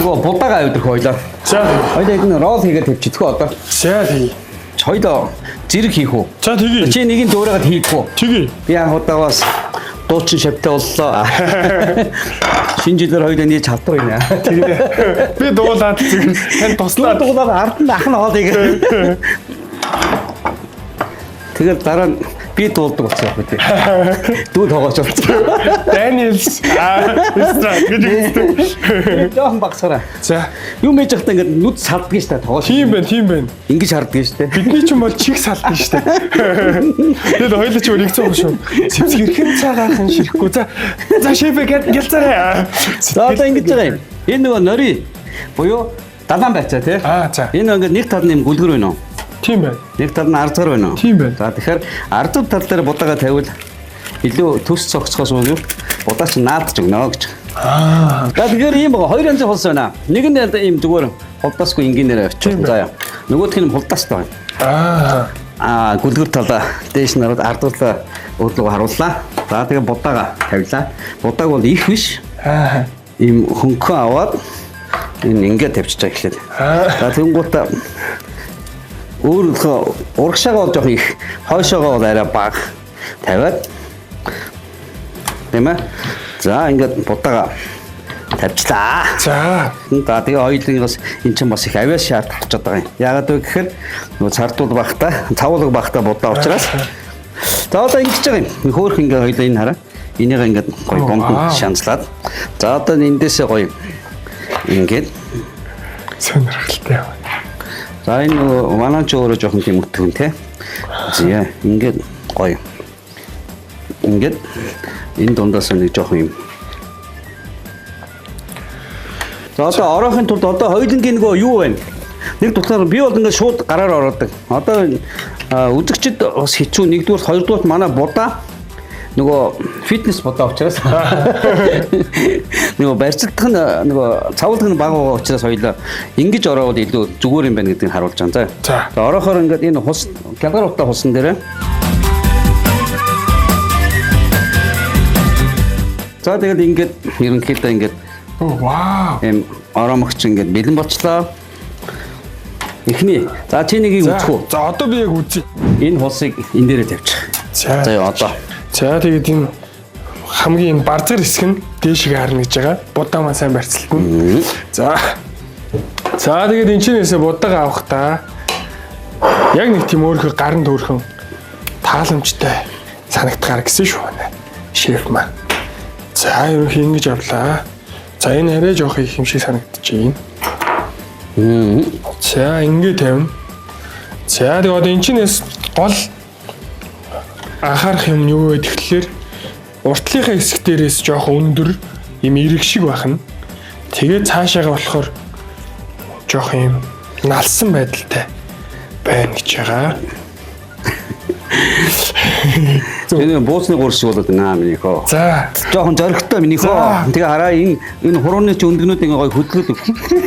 нөгөө будаага авдирх хоёлаа. За. Хоёлаа энэ рол хийгээд тавьчих одоо. За тэгье. Хоёлоо зэрэг хийх үү? За тэгье. Чи нэг нь дөөрөөд хийх үү? Тэгье. Би анх удаа бас дуучин шавтай боллоо. Шинэ жилээр хоёулаа нээж чадвар юм. Тэгнэ. Би дуулаад зүгээр тань туслаад Дуулаад ард нь ах нь хоол хийгээ. Тэгэл дараа нь би дуулдаг болсон байх үү. Дүү тоогооч болсон. Daniels аа гэж үздэг. Жохон багсараа. За. Юм ээж байхдаа ингээд нүд салдгийг шүү дээ тоогооч. Тийм байна, тийм байна. Ингэж харддаг шүү дээ. Бидний ч юм бол чих салдсан шүү дээ. Тэгэд хоёулаа ч өөр нэгцэн юм шүү. Сэвсгэрхэн цагаахан ширэхгүй. За за шеф гэд гялцаарай. За одоо ингэж байгаа юм. Энэ нөгөө нори буюу далаан байцаа тий. Аа за. Энэ ингээд нэг тал нь юм гүлгэр байна уу? Тийм байна. Нэг тал нь арзгар байна уу? Тийм байна. За тэгэхээр ард тал дээр будаага тавиул илүү төс цогцохоос өмнө будаа чинь наадж өгнө гэж. Аа. За тэгэхээр ийм байгаа. Хоёр янзын хулс байна. Нэг нь ийм зүгээр хулдаасгүй энгийнээр авчих. За яа. Нөгөөх нь хулдаастай байна. Аа. Аа гүлгэр талаа дээш нь ороод ардуурлаа өдлөгөө харууллаа. За тэгээ будаага тавилаа. Будааг бол их биш. Аа. Ийм хөнгөн аваад энэ ингээд тавьчих жаа эхлээд. Аа. За тэнгуутаа өөр урагшаага бол жоох их, хойшоогоо бол арай бага тавиад тийм ээ. За ингээд будаага тавьчлаа. За. За тэгээ хоёулын бас эн чинь бас их авиас шаардлагатай байгаа юм. Яагаад вэ гэхээр нөгөө цардуул багта, цавуулга багта будаа учраас. За одоо ингэж байгаа юм. Хөөх ингээ хоёулаа энэ хараа. Энийг ингээд гоё бомбонд шанзлаад. За одоо эндээсээ гоё ингээд сонирхолтой юм. За энэ нөгөө манай ч өөрөө жоохон тийм өтгөн те. За ингээд гоё. Ингээд энэ дундаас нэг жоохон юм. За одоо ороохын тулд одоо хоёулангийн нөгөө юу вэ? Нэг дутгаар би бол ингээд шууд гараар ороодаг. Одоо үзэгчд бас хэцүү. Нэгдүгээр, хоёрдугаар манай будаа нөгөө фитнес будаа учраас нөгөө барьцалдах нь нөгөө цавуулах нь бага байгаа учраас хоёулаа ингэж ороовол илүү зүгээр юм байна гэдгийг харуулж байгаа. За. За ороохоор ингээд энэ хус гялгар утаа хусан дээр. За тэгэл ингээд ерөнхийдөө ингээд Вау. Эм ороомогч ингээд бэлэн болчлоо. Эхний. За чи нэгийг үзэх үү? За одоо би яг үзье. Энэ хулсыг энэ дээрээ тавьчих. За. За ёо одоо. За тэгээд энэ хамгийн энэ барзгар хэсэг нь дээшгээ харна гэж байгаа. Будаа маань сайн барьцалтна. За. За тэгээд энэ чинээсээ будаага авах та. Яг нэг тийм өөрхөн гарын төөрхөн тааламжтай санагдгаар гэсэн шүү байна. Шеф маань. За ерөнхий ингэж авлаа. За энэ арай жоох их юм шиг санагдчихээн. За ингэ тавина. За тэгээд одоо энэ чинээс гол анхаарах юм нь юу вэ гэхлээр уртлынхаа хэсэг дээрээс жоох өндөр юм эрэг шиг байх нь. Тэгээд цаашаага болохоор жоох юм налсан байдалтай байна гэж байгаа. Энэ бууцны гурс шиг болоод байна миний хөө. За. Жохон зоригтой миний хөө. Тэгээ хараа энэ энэ хурууны чи өндгнүүд ингээ гоё хөдлөл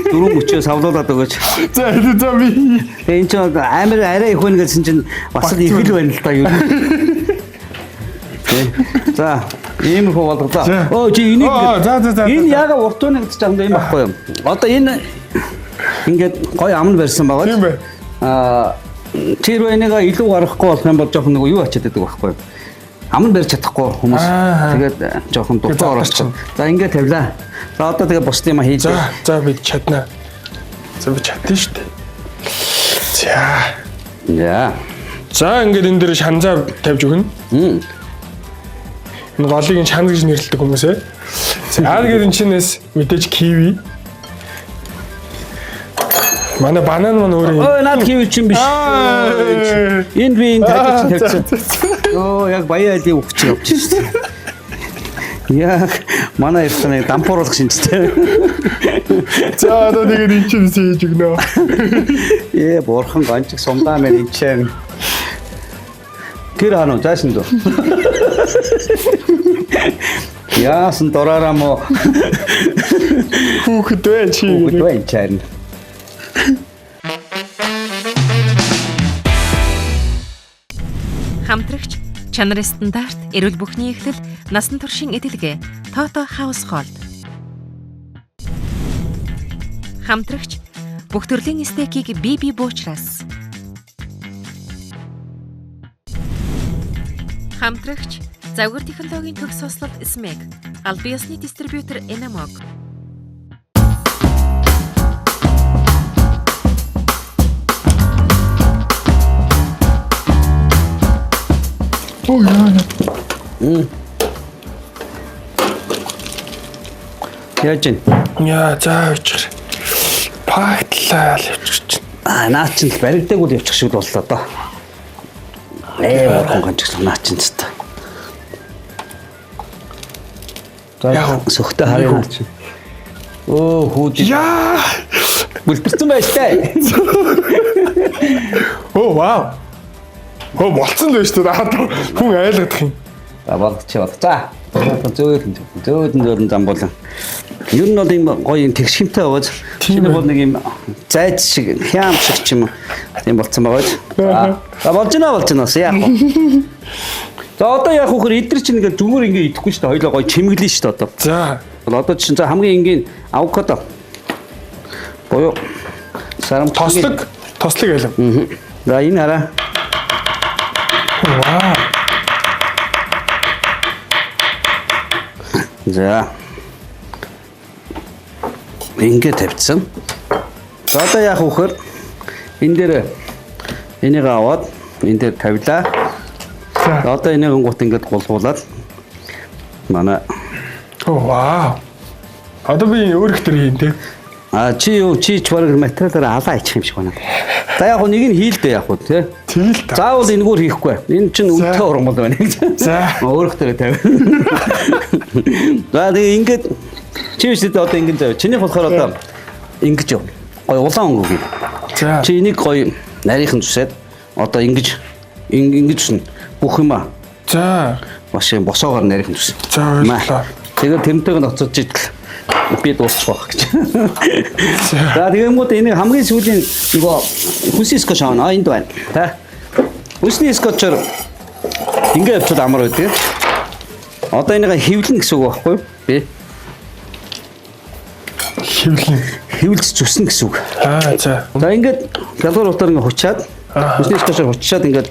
дөрөв мөчөө савлуулад өгөөч. За за би. Тэгээ энэ чинь амар арай их байна гэсэн чинь бас л их л байна л да юу. За ийм хөө болголоо. Өө чи энийг за за за. Энэ яага урт байна гэж жахан юм баггүй юм. Одоо энэ ингээд гоё ам нь барьсан байгаа. Тийм бай. Аа тэр энийг илүү гаргахгүй болох юм бол жоохон нөгөө юу ачаад байдаг байхгүй юу? Ам нь барьж чадахгүй хүмүүс. Тэгээд жоохон дутуу орооч. За ингээд тавилаа. За одоо тэгээд бусдын юм хийж. За за би чаднаа. За би чадна шүү дээ. За. За. За ингээд энэ дээр шанзаа тавьж өгнө. Энэ голыг нь шанз гэж нэрлэдэг хүмүүс ээ. За тэгээд энэ чинээс мэдээж киви. Манай банан маань өөрөө Ой наад киви чинь биш. Энд би энэ тажиж тавьчихсан. Өө яг баян айлын үхч явчих шүү дээ. Яг манай эртний дампууруулах шинжтэй. За одоо тэгээд энэ чинь хийж өгнө. Ээ бурхан гончиг сумдаа мэн энэ чинь. Тэр хануу зайсан дөө. Яасан дураараа мó хүүхэд вэ чи. Хүүхэд вэ энэ чинь. Хамтрагч чанарын стандарт, эрүүл бүхний эхлэл, насан туршийн эдэлгээ, Тото Household. Хамтрагч бүх төрлийн стейкийг BB Буучраас. Хамтрагч загвар технологийн төгс хослол SMEG, албан ёсны дистрибьютор Enamog. Оо яа. Яаж вэ? Яа, за явчих. Пагтлаа л явчих чинь. Аа, наа чинь л баригдаагүй л явчих шиг боллоо доо. Бурхан гончглоо наа чинь ч та. За Яг сөхтэй харъя наа чинь. Өө хүүд. Яа! Бүлтэрсэн байж таа. Оо вау. Оо болцсон л байж тээ. Хүн айлгадах юм. За болгочих бол. За. Зөөлөн зөөлөн зөөлөн замбуулан. Ер нь бол ийм гоё юм тэгшимтэй байгааз. Тийм Чиний бол нэг юм зайд шиг, хям шиг ч юм уу. Тийм болцсон байгаа биз. За. За болж гинэ болж гинэ бас яах вэ? За одоо яах вэ гэхээр эдгэр чинь ингээд зүгээр ингээд идэхгүй шүү дээ. Хоёлоо гоё чимэглэн шүү дээ одоо. За. Одоо чинь за хамгийн энгийн авокадо. Буюу сарам Тослог, тослог айлм. За энэ хараа. Вау. За. Ингээд тавьчихсан. За одоо яах вэ гэхээр энэ дээр энийг аваад энэ дээр тавилаа. За. За одоо энийг гут ингээд гулгуулад манай Оо вау. Одоо би өөр их төр хийн те. а чи юу чи ч бараг материалаараа алаа ичих юм шиг байна. За яг хөө нэг нь хийлдэ яг хөө тий. Тэгэл та. Заавал энэгээр хийхгүй. Энэ чинь үнэтэй ургамал байна гэж. За. Өөрөх дээр тавь. За тэгээ ингээд чи биш үү одоо ингээд заяа. Чинийх болохоор одоо ингэж яв. Гой улаан өнгө өгье. За. Чи энийг гоё нарийнхан зүсээд одоо ингэж ингэж зүснэ. Бүх юм аа За. маш юм босоогоор нарийнхан зүснэ. За ойлголоо. Тэгээд тэрнтэйг нь оцож идэл би дуусчих байх гэж. За тэгэнгүүт энийг хамгийн сүүлийн нөгөө хүнсний скотч авна. А энд байна. Та. Хүнсний скотчоор ингэ явчихвал амар байдаг. Одоо энийг хевлэн гэсэн үг байхгүй юу? Би Хевлэн. хевлж зүснэ гэсэн үг. Аа за. За ингээд ялгуур утаар ингэ хучаад хүнсний скотчоор хучаад ингээд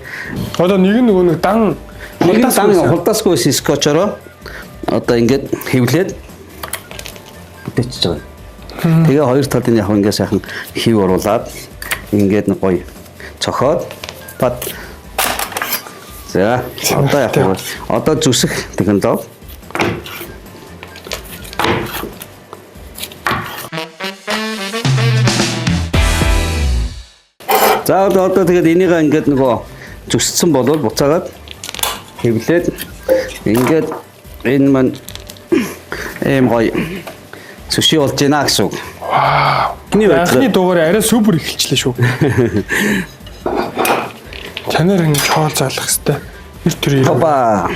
Одоо нэг нь нөгөө нэг дан нэг нь дан байсан. хулдаасгүй байсан скотчороо одоо ингээд хевлээд бүтээчихэж байгаа. Тэгээ хоёр талын яг ингээд сайхан хив оруулаад ингээд нэг гоё цохоод бат. За одоо яг вэ? Одоо зүсэх технологи. За одоо тэгээд энийг ингээд нөгөө зүсцэн болвол буцаагаад хэвлээд ингээд энэ маань ийм гоё сүши болж байна гэсэн үг. Вау. Эхний Анхны байдлаар дугаар арай супер эхэлчлээ шүү. Танаар ингэж хоол заалах хэвээр. Нэр төр юм. Хопа.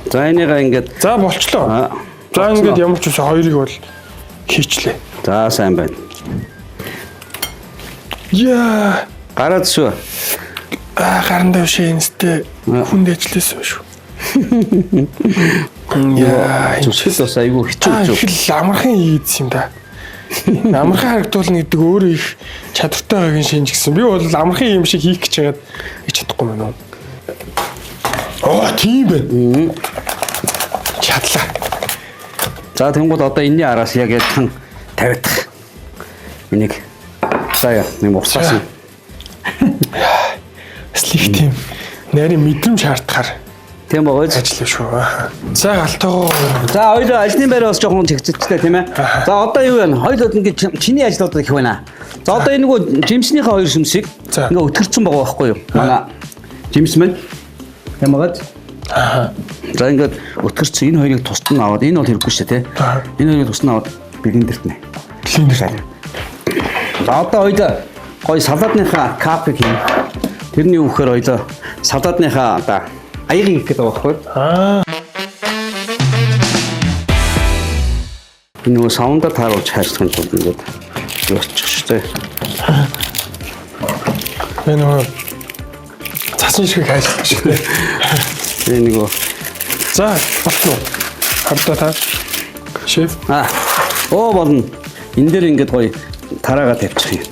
За энийг ингээд За болчлоо. Аа, За ингээд ямар ч үсэн хоёрыг бол хийчлээ. За сайн байна. Яа. Гараад сүү. Аа гарандаа биш энэстэй хүнд ажилласан шүү. Яа. Зүсгэл бас айгүй хэцүү Та зүг. их л амархан хийдсэн юм да. Энэ Амархан харагдуулна гэдэг өөрөө их чадвартай байгааг шинж гисэн. Би бол амархан юм шиг хийх гэж хагаад хийж чадахгүй мэн үү. Оо тийм байна. Чадлаа. За тэнгууд одоо энэний араас яг ядхан тавиадах. Энийг за яа нэг урсаас юм. Бас л их тийм нарийн мэдрэмж шаардахаар Тийм байгаа биз? ажил шүү. За галтайгоо. За хоёул ажлын байраа бас жоохон чигцэлтэй тийм ээ. За одоо юу вэ? Хоёул ингээд чиний ажил одоо их байна. За одоо энэ нөгөө жимснийхээ хоёр сүмсийг За. ингээ өтгөрцөн байгаа байхгүй юу? Манай жимс мэн. Тийм байгаа. За ингээд өтгөрцөн энэ хоёрыг тусдан аваад энэ бол хэрэггүй шүү дээ тий. Аа. Энэ хоёрыг тусдан аваад блендерт нэ. Блендер. За одоо хоёул гоё салаадныхаа капыг хийнэ. Тэрний юу гэхээр хоёул салаадныхаа одоо аягийг хийх гэдэг байгаа байхгүй юу? Аа. Би нөгөө саундаар тааруулж хайрцагын тулд ингээд ёсчих шүү дээ. Би нөгөө цасны ширхэг хайрлах шүү дээ. Тэгээ нөгөө За болтно. Хардаа та. Шеф. аа оо болно. Энэ дээр ингээд гоё тараагаа тавьчих юм.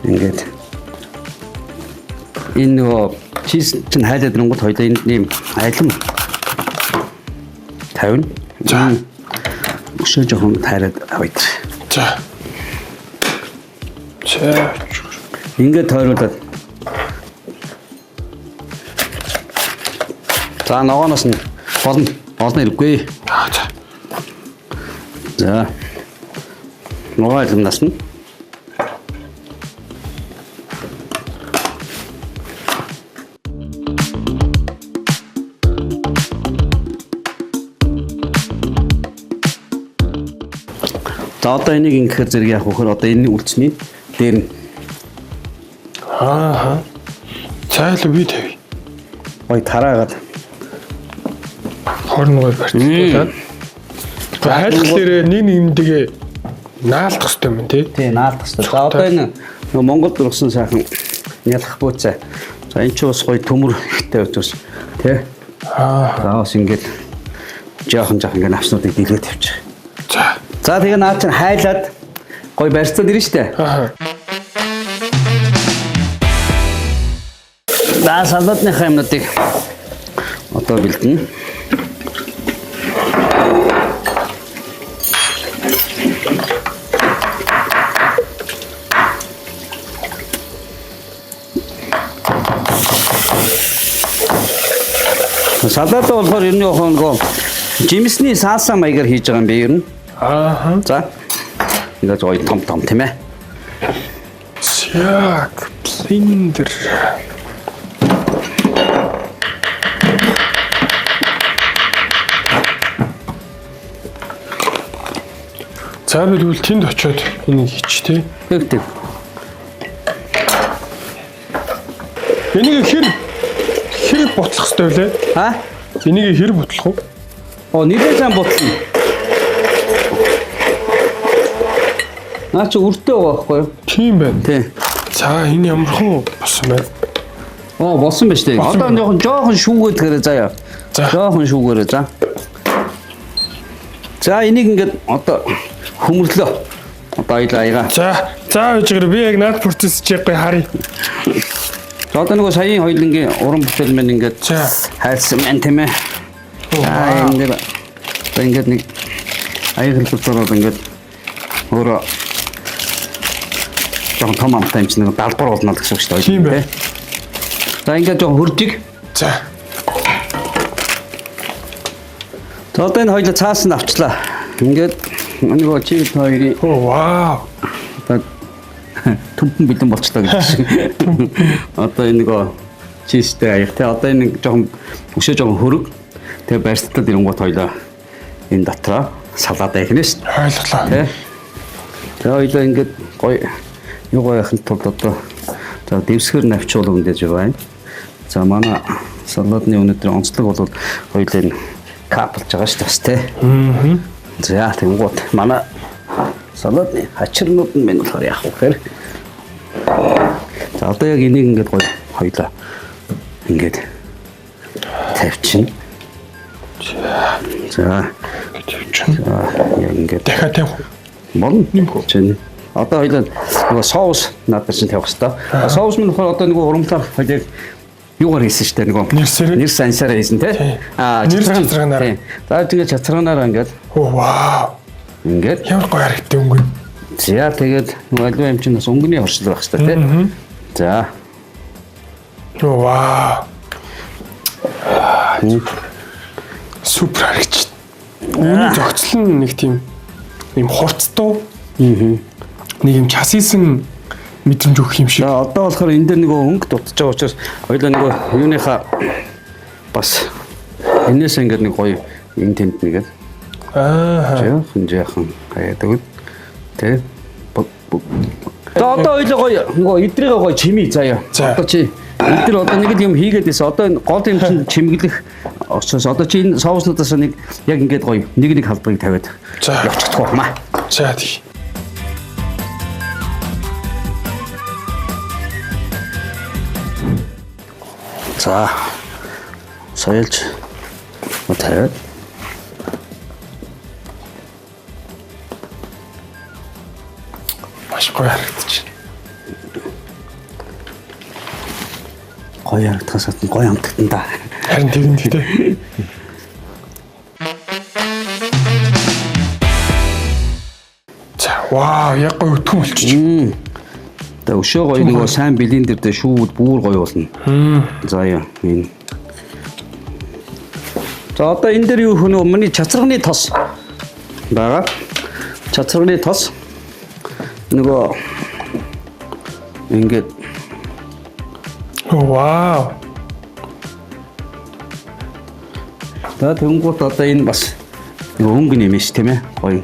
Ингээд энэ нөгөө чиз чинь хайлаад ирэнгүүт хоёлаа энд нэм айлм тавина. За. Өшөө жоохон тайраад авъя. За. За. Ингээд тойруулаад. За ногооноос нь болно. Болно хэрэггүй. Аа за. За. Ногоо айлмнаас нь. За одоо энийг ингэхээр зэрэг яах вэ гэхээр одоо энэ үлдсэний дээр нь Аа. Цайлуу би тавь. гоё тараагаад 21 барьцлуулаад. Хайлах дээрээ нэг нэмдэгээ наалдах хэрэгтэй юм тий. тий наалдах хэрэгтэй. За одоо энэ нөгөө Монголд өргөсөн сайхан нялх бууцаа. За энэ ч бас гоё төмөр ихтэй бас тий. Аа. За бас ингээд жоохон жоохон ингээд навснуудыг дэлгээ тавьчих. За. За тэгээ наа чинь хайлаад гоё барьцаад ирнэ штэ. Аа. За салаадныхаа юмнуудыг одоо бэлдэнэ. Салаад болохоор ер нь яг нөгөө жимсний салса маягаар хийж байгаа юм бэ ер нь. Аа. За. Ингээд гоё том том тийм ээ. Яг блендер. За би тэгвэл тэнд очиод энийг хийч тий. Тэг тэг. Энийг хэр хэр бутлах хэрэгтэй вэ? А? Энийг хэр бутлах вэ? Оо нилээ зам бутлана. Наа чи үртэй байгаа байхгүй юу? Тийм байна. Тий. За энэ ямар хуу болсон байна? Оо болсон ба штэ. Болсон Одоо байна. жоохон жоохон шүүгээд гэрээ заяа. За. Жоохон шүүгээрээ за. За энийг ингээд одоо хөмөрлөө. Одоо аяла аяга. За за үжигэр би яг наад процесс чиг гой харъя. За одоо нөгөө саяын хоёулангийн уран бүтээл маань ингээд За. хайрсан маань тийм ээ. За энэ дээр одоо ингээд нэг аяг хэлбэрээр ингээд өөрөө жоохон том амтай юм чинь нэг далбар болно л гэсэн үг шүү дээ. Тийм байна. За ингээд жоохон хөржиг. За. За одоо энэ хоёулаа цаас нь авчлаа. Ингээд нөгөө чи хоёрын Оо вау. одоо төмпөн бэлэн болчлоо гэж. Одоо энэ нөгөө чизтэй аяг те одоо энэ жоохон өшөө жоохон хөрөг. Тэгээ барьцтал ирэнгуут хоёлаа энэ дотроо салаад айхнэ шүү дээ. Ойлголоо. Тэ. Тэгээ хоёлаа ингээд гоё юу гоё яхын тулд одоо за дэвсгэр навчуул өндөж байна. За манай салаадны өнөөдөр онцлог бол хоёлаа энэ каплж байгаа шүү дээ бас тэ. Аа. За тэгэнгუут манай салаадны хачирнууд нь мань болохоор яах вэ гэхээр за одоо яг энийг ингээд гоё хоёлаа ингээд тавьчихна. За Тавьчихна. за, яг ингээд Дахиад тавих уу? Болно. Нэмэх үү? Чинь. Одоо хоёлаа нөгөө соус надад чинь тавих хэвээр. Соус мань болохоор одоо нөгөө урамлаар хоёлаа юугаар хийсэн шүү дээ нөгөө Нэрсээрээ? нэрс ансаараа хийсэн тий. Тий. Аа Нэрс чацраганаараа. тий. За тэгээ чацраганаараа ингээд Оо вау. ингээд Ямар гоё харагдав өнгө. за тэгээд нөгөө аливаа юм чинь бас өнгөний хоршлол байх хэвээр тий. За. Оо вау. Супер харагч. Үүний зохицол нь нэг тийм юм хурцтай. Нэг юм часисэн мэдрэмж өгөх юм шиг. За одоо болохоор энэ дээр нөгөө өнгө дутж байгаа учраас хоёлаа нөгөө юуныхаа бас энэс ингээд нэг гоё энэ тэнд нэгээд Аа. Жаахан жаахан хаяад өгöd. Тэ. За одоо хоёлоо гоё нөгөө идрийгээ гоё чимээ заяа. За. Одоо чи эдгээр одоо нэг л юм хийгээд байсан. Одоо энэ гол юм чинь чимэглэх учраас одоо чи энэ соуснуудаас нэг яг ингээд гоё нэг нэг халбарыг тавиад За. явчихдаг байна. За тий. За. Соёлж тавиад Маш гоё харагдчих. Гоё харагдахаас гадна гоё амтагтан да. Харин тэгэн тий. За вау, яг гоё өтгөн болчих. Тэгээ өшөө гоё нөгөө сайн блендер дээр шүүвд бүр гоё болно. За яа энэ. За одоо энэ дээр юу хөх нөгөө миний чацрагны тос байгаа. Чацрагны тос нөгөө ингээд Вау. за тэнгуут одоо энэ бас нөгөө өнгө нэмэн ш тийм ээ гоё.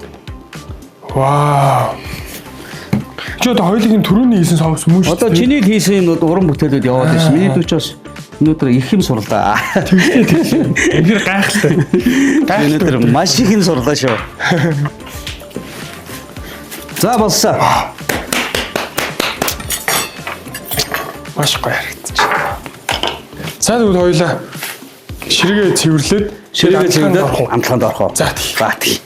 Вау. Чи одоо хоёулын түрүүний хийсэн соус мөн шүү. Одоо чиний л хийсэн юмнууд уран бүтээлүүд яваад байна. Миний дүү ч бас өнөөдөр их юм сурлаа. Үнэхээр гайхалтай. Гайхалтай. Өнөөдөр маш их юм сурлаа шүү. За болсон. Маш гоё харагдчих. За тэгвэл хоёулаа ширгээ цэвэрлээд Ширгээ амтлаганд орох уу? цэвэрлээд амтлаганд орох уу? За, тий. За тий.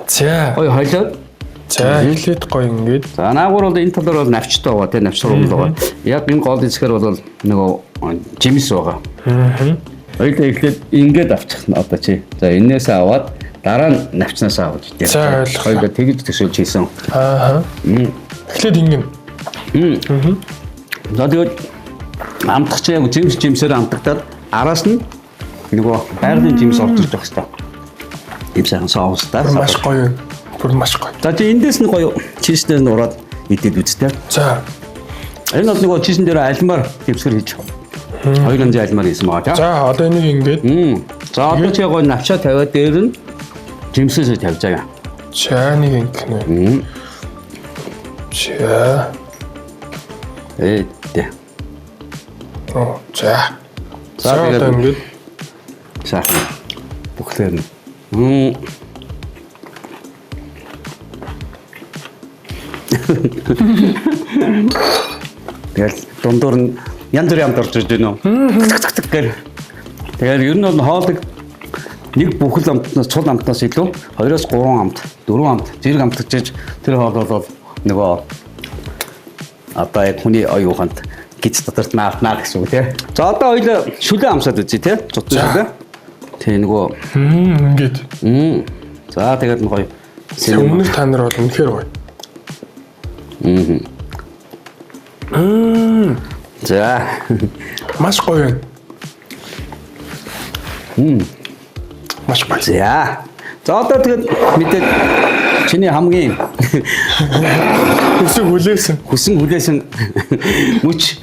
За. Гоё холиод. За эхлээд гоё ингээд. За наагур бол энэ талаар бол навчтай байгаа тий навч сургамж байгаа. Яг энэ гол хэсгээр бол нөгөө жимс байгаа. Хоёулаа эхлээд ингээд авчих нь одоо чи. За энээсээ аваад дараа нь навчнаасаа авч тий. За, ойлголоо. Хоёулаа тэгж төсөөлж хийсэн. Аа. Эхлээд ингэн. За тэгээд амтах чи яг жимс жимсээр амтагдаад араас нь нөгөө байгалийн жимс орж ирж байх хэвээр. Ийм сайхан соустай. Бүр маш гоё юм. Бүр маш гоё. За чи эндээс нь гоё чиснээс нь ураад идэд үзтээ. За. Энэ бол нөгөө чисэн дээр алмаар дэвсгэр хийж. Хоёр янзын алмаар хийсэн байгаа тийм. За одоо энийг ингээд. За одоо чи гоё навчаа тавиад дээр нь жимсээсээ тавьж байгаа. За нэг ингэнэ. За. Ээ тэ. Оо за. За, За одоо тэгээд- ингээд Сайхан бүхлээр нь. Тэгэл дундуур нь янз бүрийн амт орж ирж байна уу? Тк тк гэр. Тэгээд ер нь бол хоолыг нэг бүхэл амтнаас цул амтнаас илүү 2-оос 3 амт, 4 амт, зэрэг амтгаж тэр хоол бол нөгөө одоо яг хүний оюун ухаанд гиз дотор наалтнаа гэсэн үг тий. За одоо хоёул шүлээ амсаад үзье тий. Зутсан шүлээ. Тий нөгөө ингээд. За тэгээд нь гоё. Өмнөх та нар бол үнэхээр гоё. За. Маш гоё байна. Маш гоё. За. За одоо тэгээд мэдээд чиний хамгийн Хүсэг хүлээсэн. хүсэн хүлээсэн мөч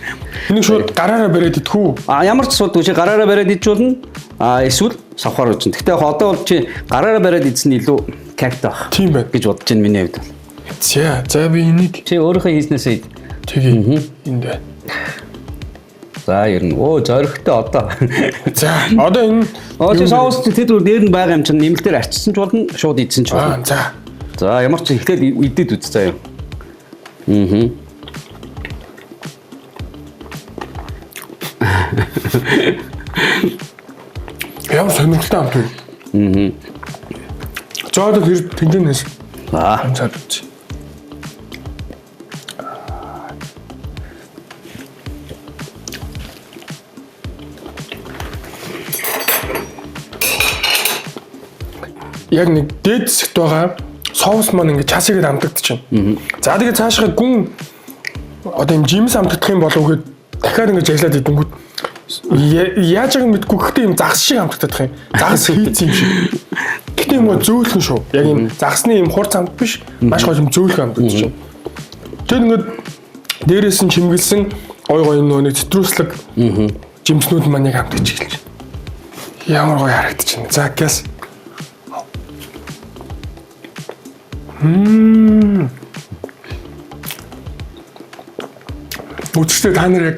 Энийг шууд гараараа бариад идэх үү? А ямар ч асуудалгүй чи гараараа бариад идэж болно. А эсвэл савхаар үзнэ. Гэхдээ яг одоо бол чи гараараа бариад идсэн нь илүү кайфтай байх. Тийм байна. гэж бодож байна миний хувьд бол. За, за би энийг Чи өөрийнхөө хийснээсээ ид. тэгье. Энд байна. За ер нь өө зоригтой одоо. За, одоо энэ Оо чи соус чи тэр дээр нь байгаа юм чинь нэмэлтээр арчсан ч болно, шууд идсэн ч Аа, болно. за. За ямар ч эхлээд идэд үз заяа. Аа. Ямар сонирхолтой амт вэ? Аа. За одоо тэр тэнцэнээс За. амсаад үзье. Яг нэг дээд хэсэгт байгаа соус маань ингээд час игээд амтагдчихэв. За тэгээд цаашгаа гүн одоо юм жимс амтагдах юм болов уу гэд дахиад ингээд ажиллаад идэнгүүт яаж байгааг мэдгүй гэхдээ юм загас шиг амтагдах юм. Загас хийцэн юм шиг. Гэхдээ юм зөөлхөн шүү. Яг юм загасны юм хурц амт биш. Маш гоё юм зөөлхөн амтагдчих. Тэр ингээд дээрээс нь чимгэлсэн гой гой нөгөө нэг цитруслаг жимснүүд маань яг амтгаж эхэлж байна. Ямар гоё харагдаж байна. За гяс. Үзэгчдээ та нар яг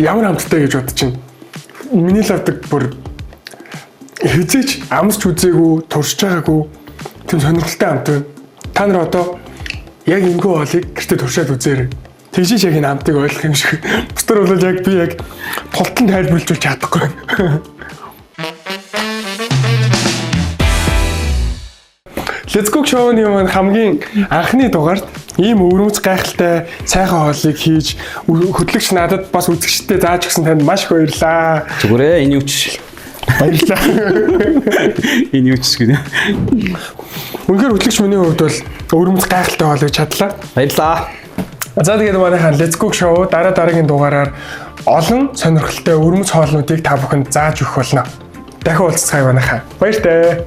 ямар амттай гэж бодож байна? Миний л авдаг бүр хизээч амсч үзээгүй, туршиж байгаагүй тийм сонирхолтой амт байна. Та нар одоо яг энэхүү хоолыг гэртээ туршаад үзээрэй. Тэгжиж яг энэ амтыг ойлгох юм шиг. Бусдаар бол яг би яг тултан тайлбарлаж чадахгүй байна. Let's Cook Show-ны маань хамгийн анхны дугаард ийм өвөрмөц гайхалтай сайхан хоолыг хийж хөтлөгч надад бас үзэгчдэд зааж өгсөн танд маш их баярлалаа. Зүгээрээ энэ юу ч Баярлалаа. энэ юу ч гэнэ. Үнэхээр хөтлөгч миний хувьд бол өвөрмөц гайхалтай хоол хийж чадлаа. Баярлалаа. За тэгээд манайхан Let's Cook Show дараа дараагийн дугаараар олон сонирхолтой өвөрмөц хоолнуудыг та бүхэнд зааж өгөх болно. Дахин уулзцгаая манайхаа. Баяртай.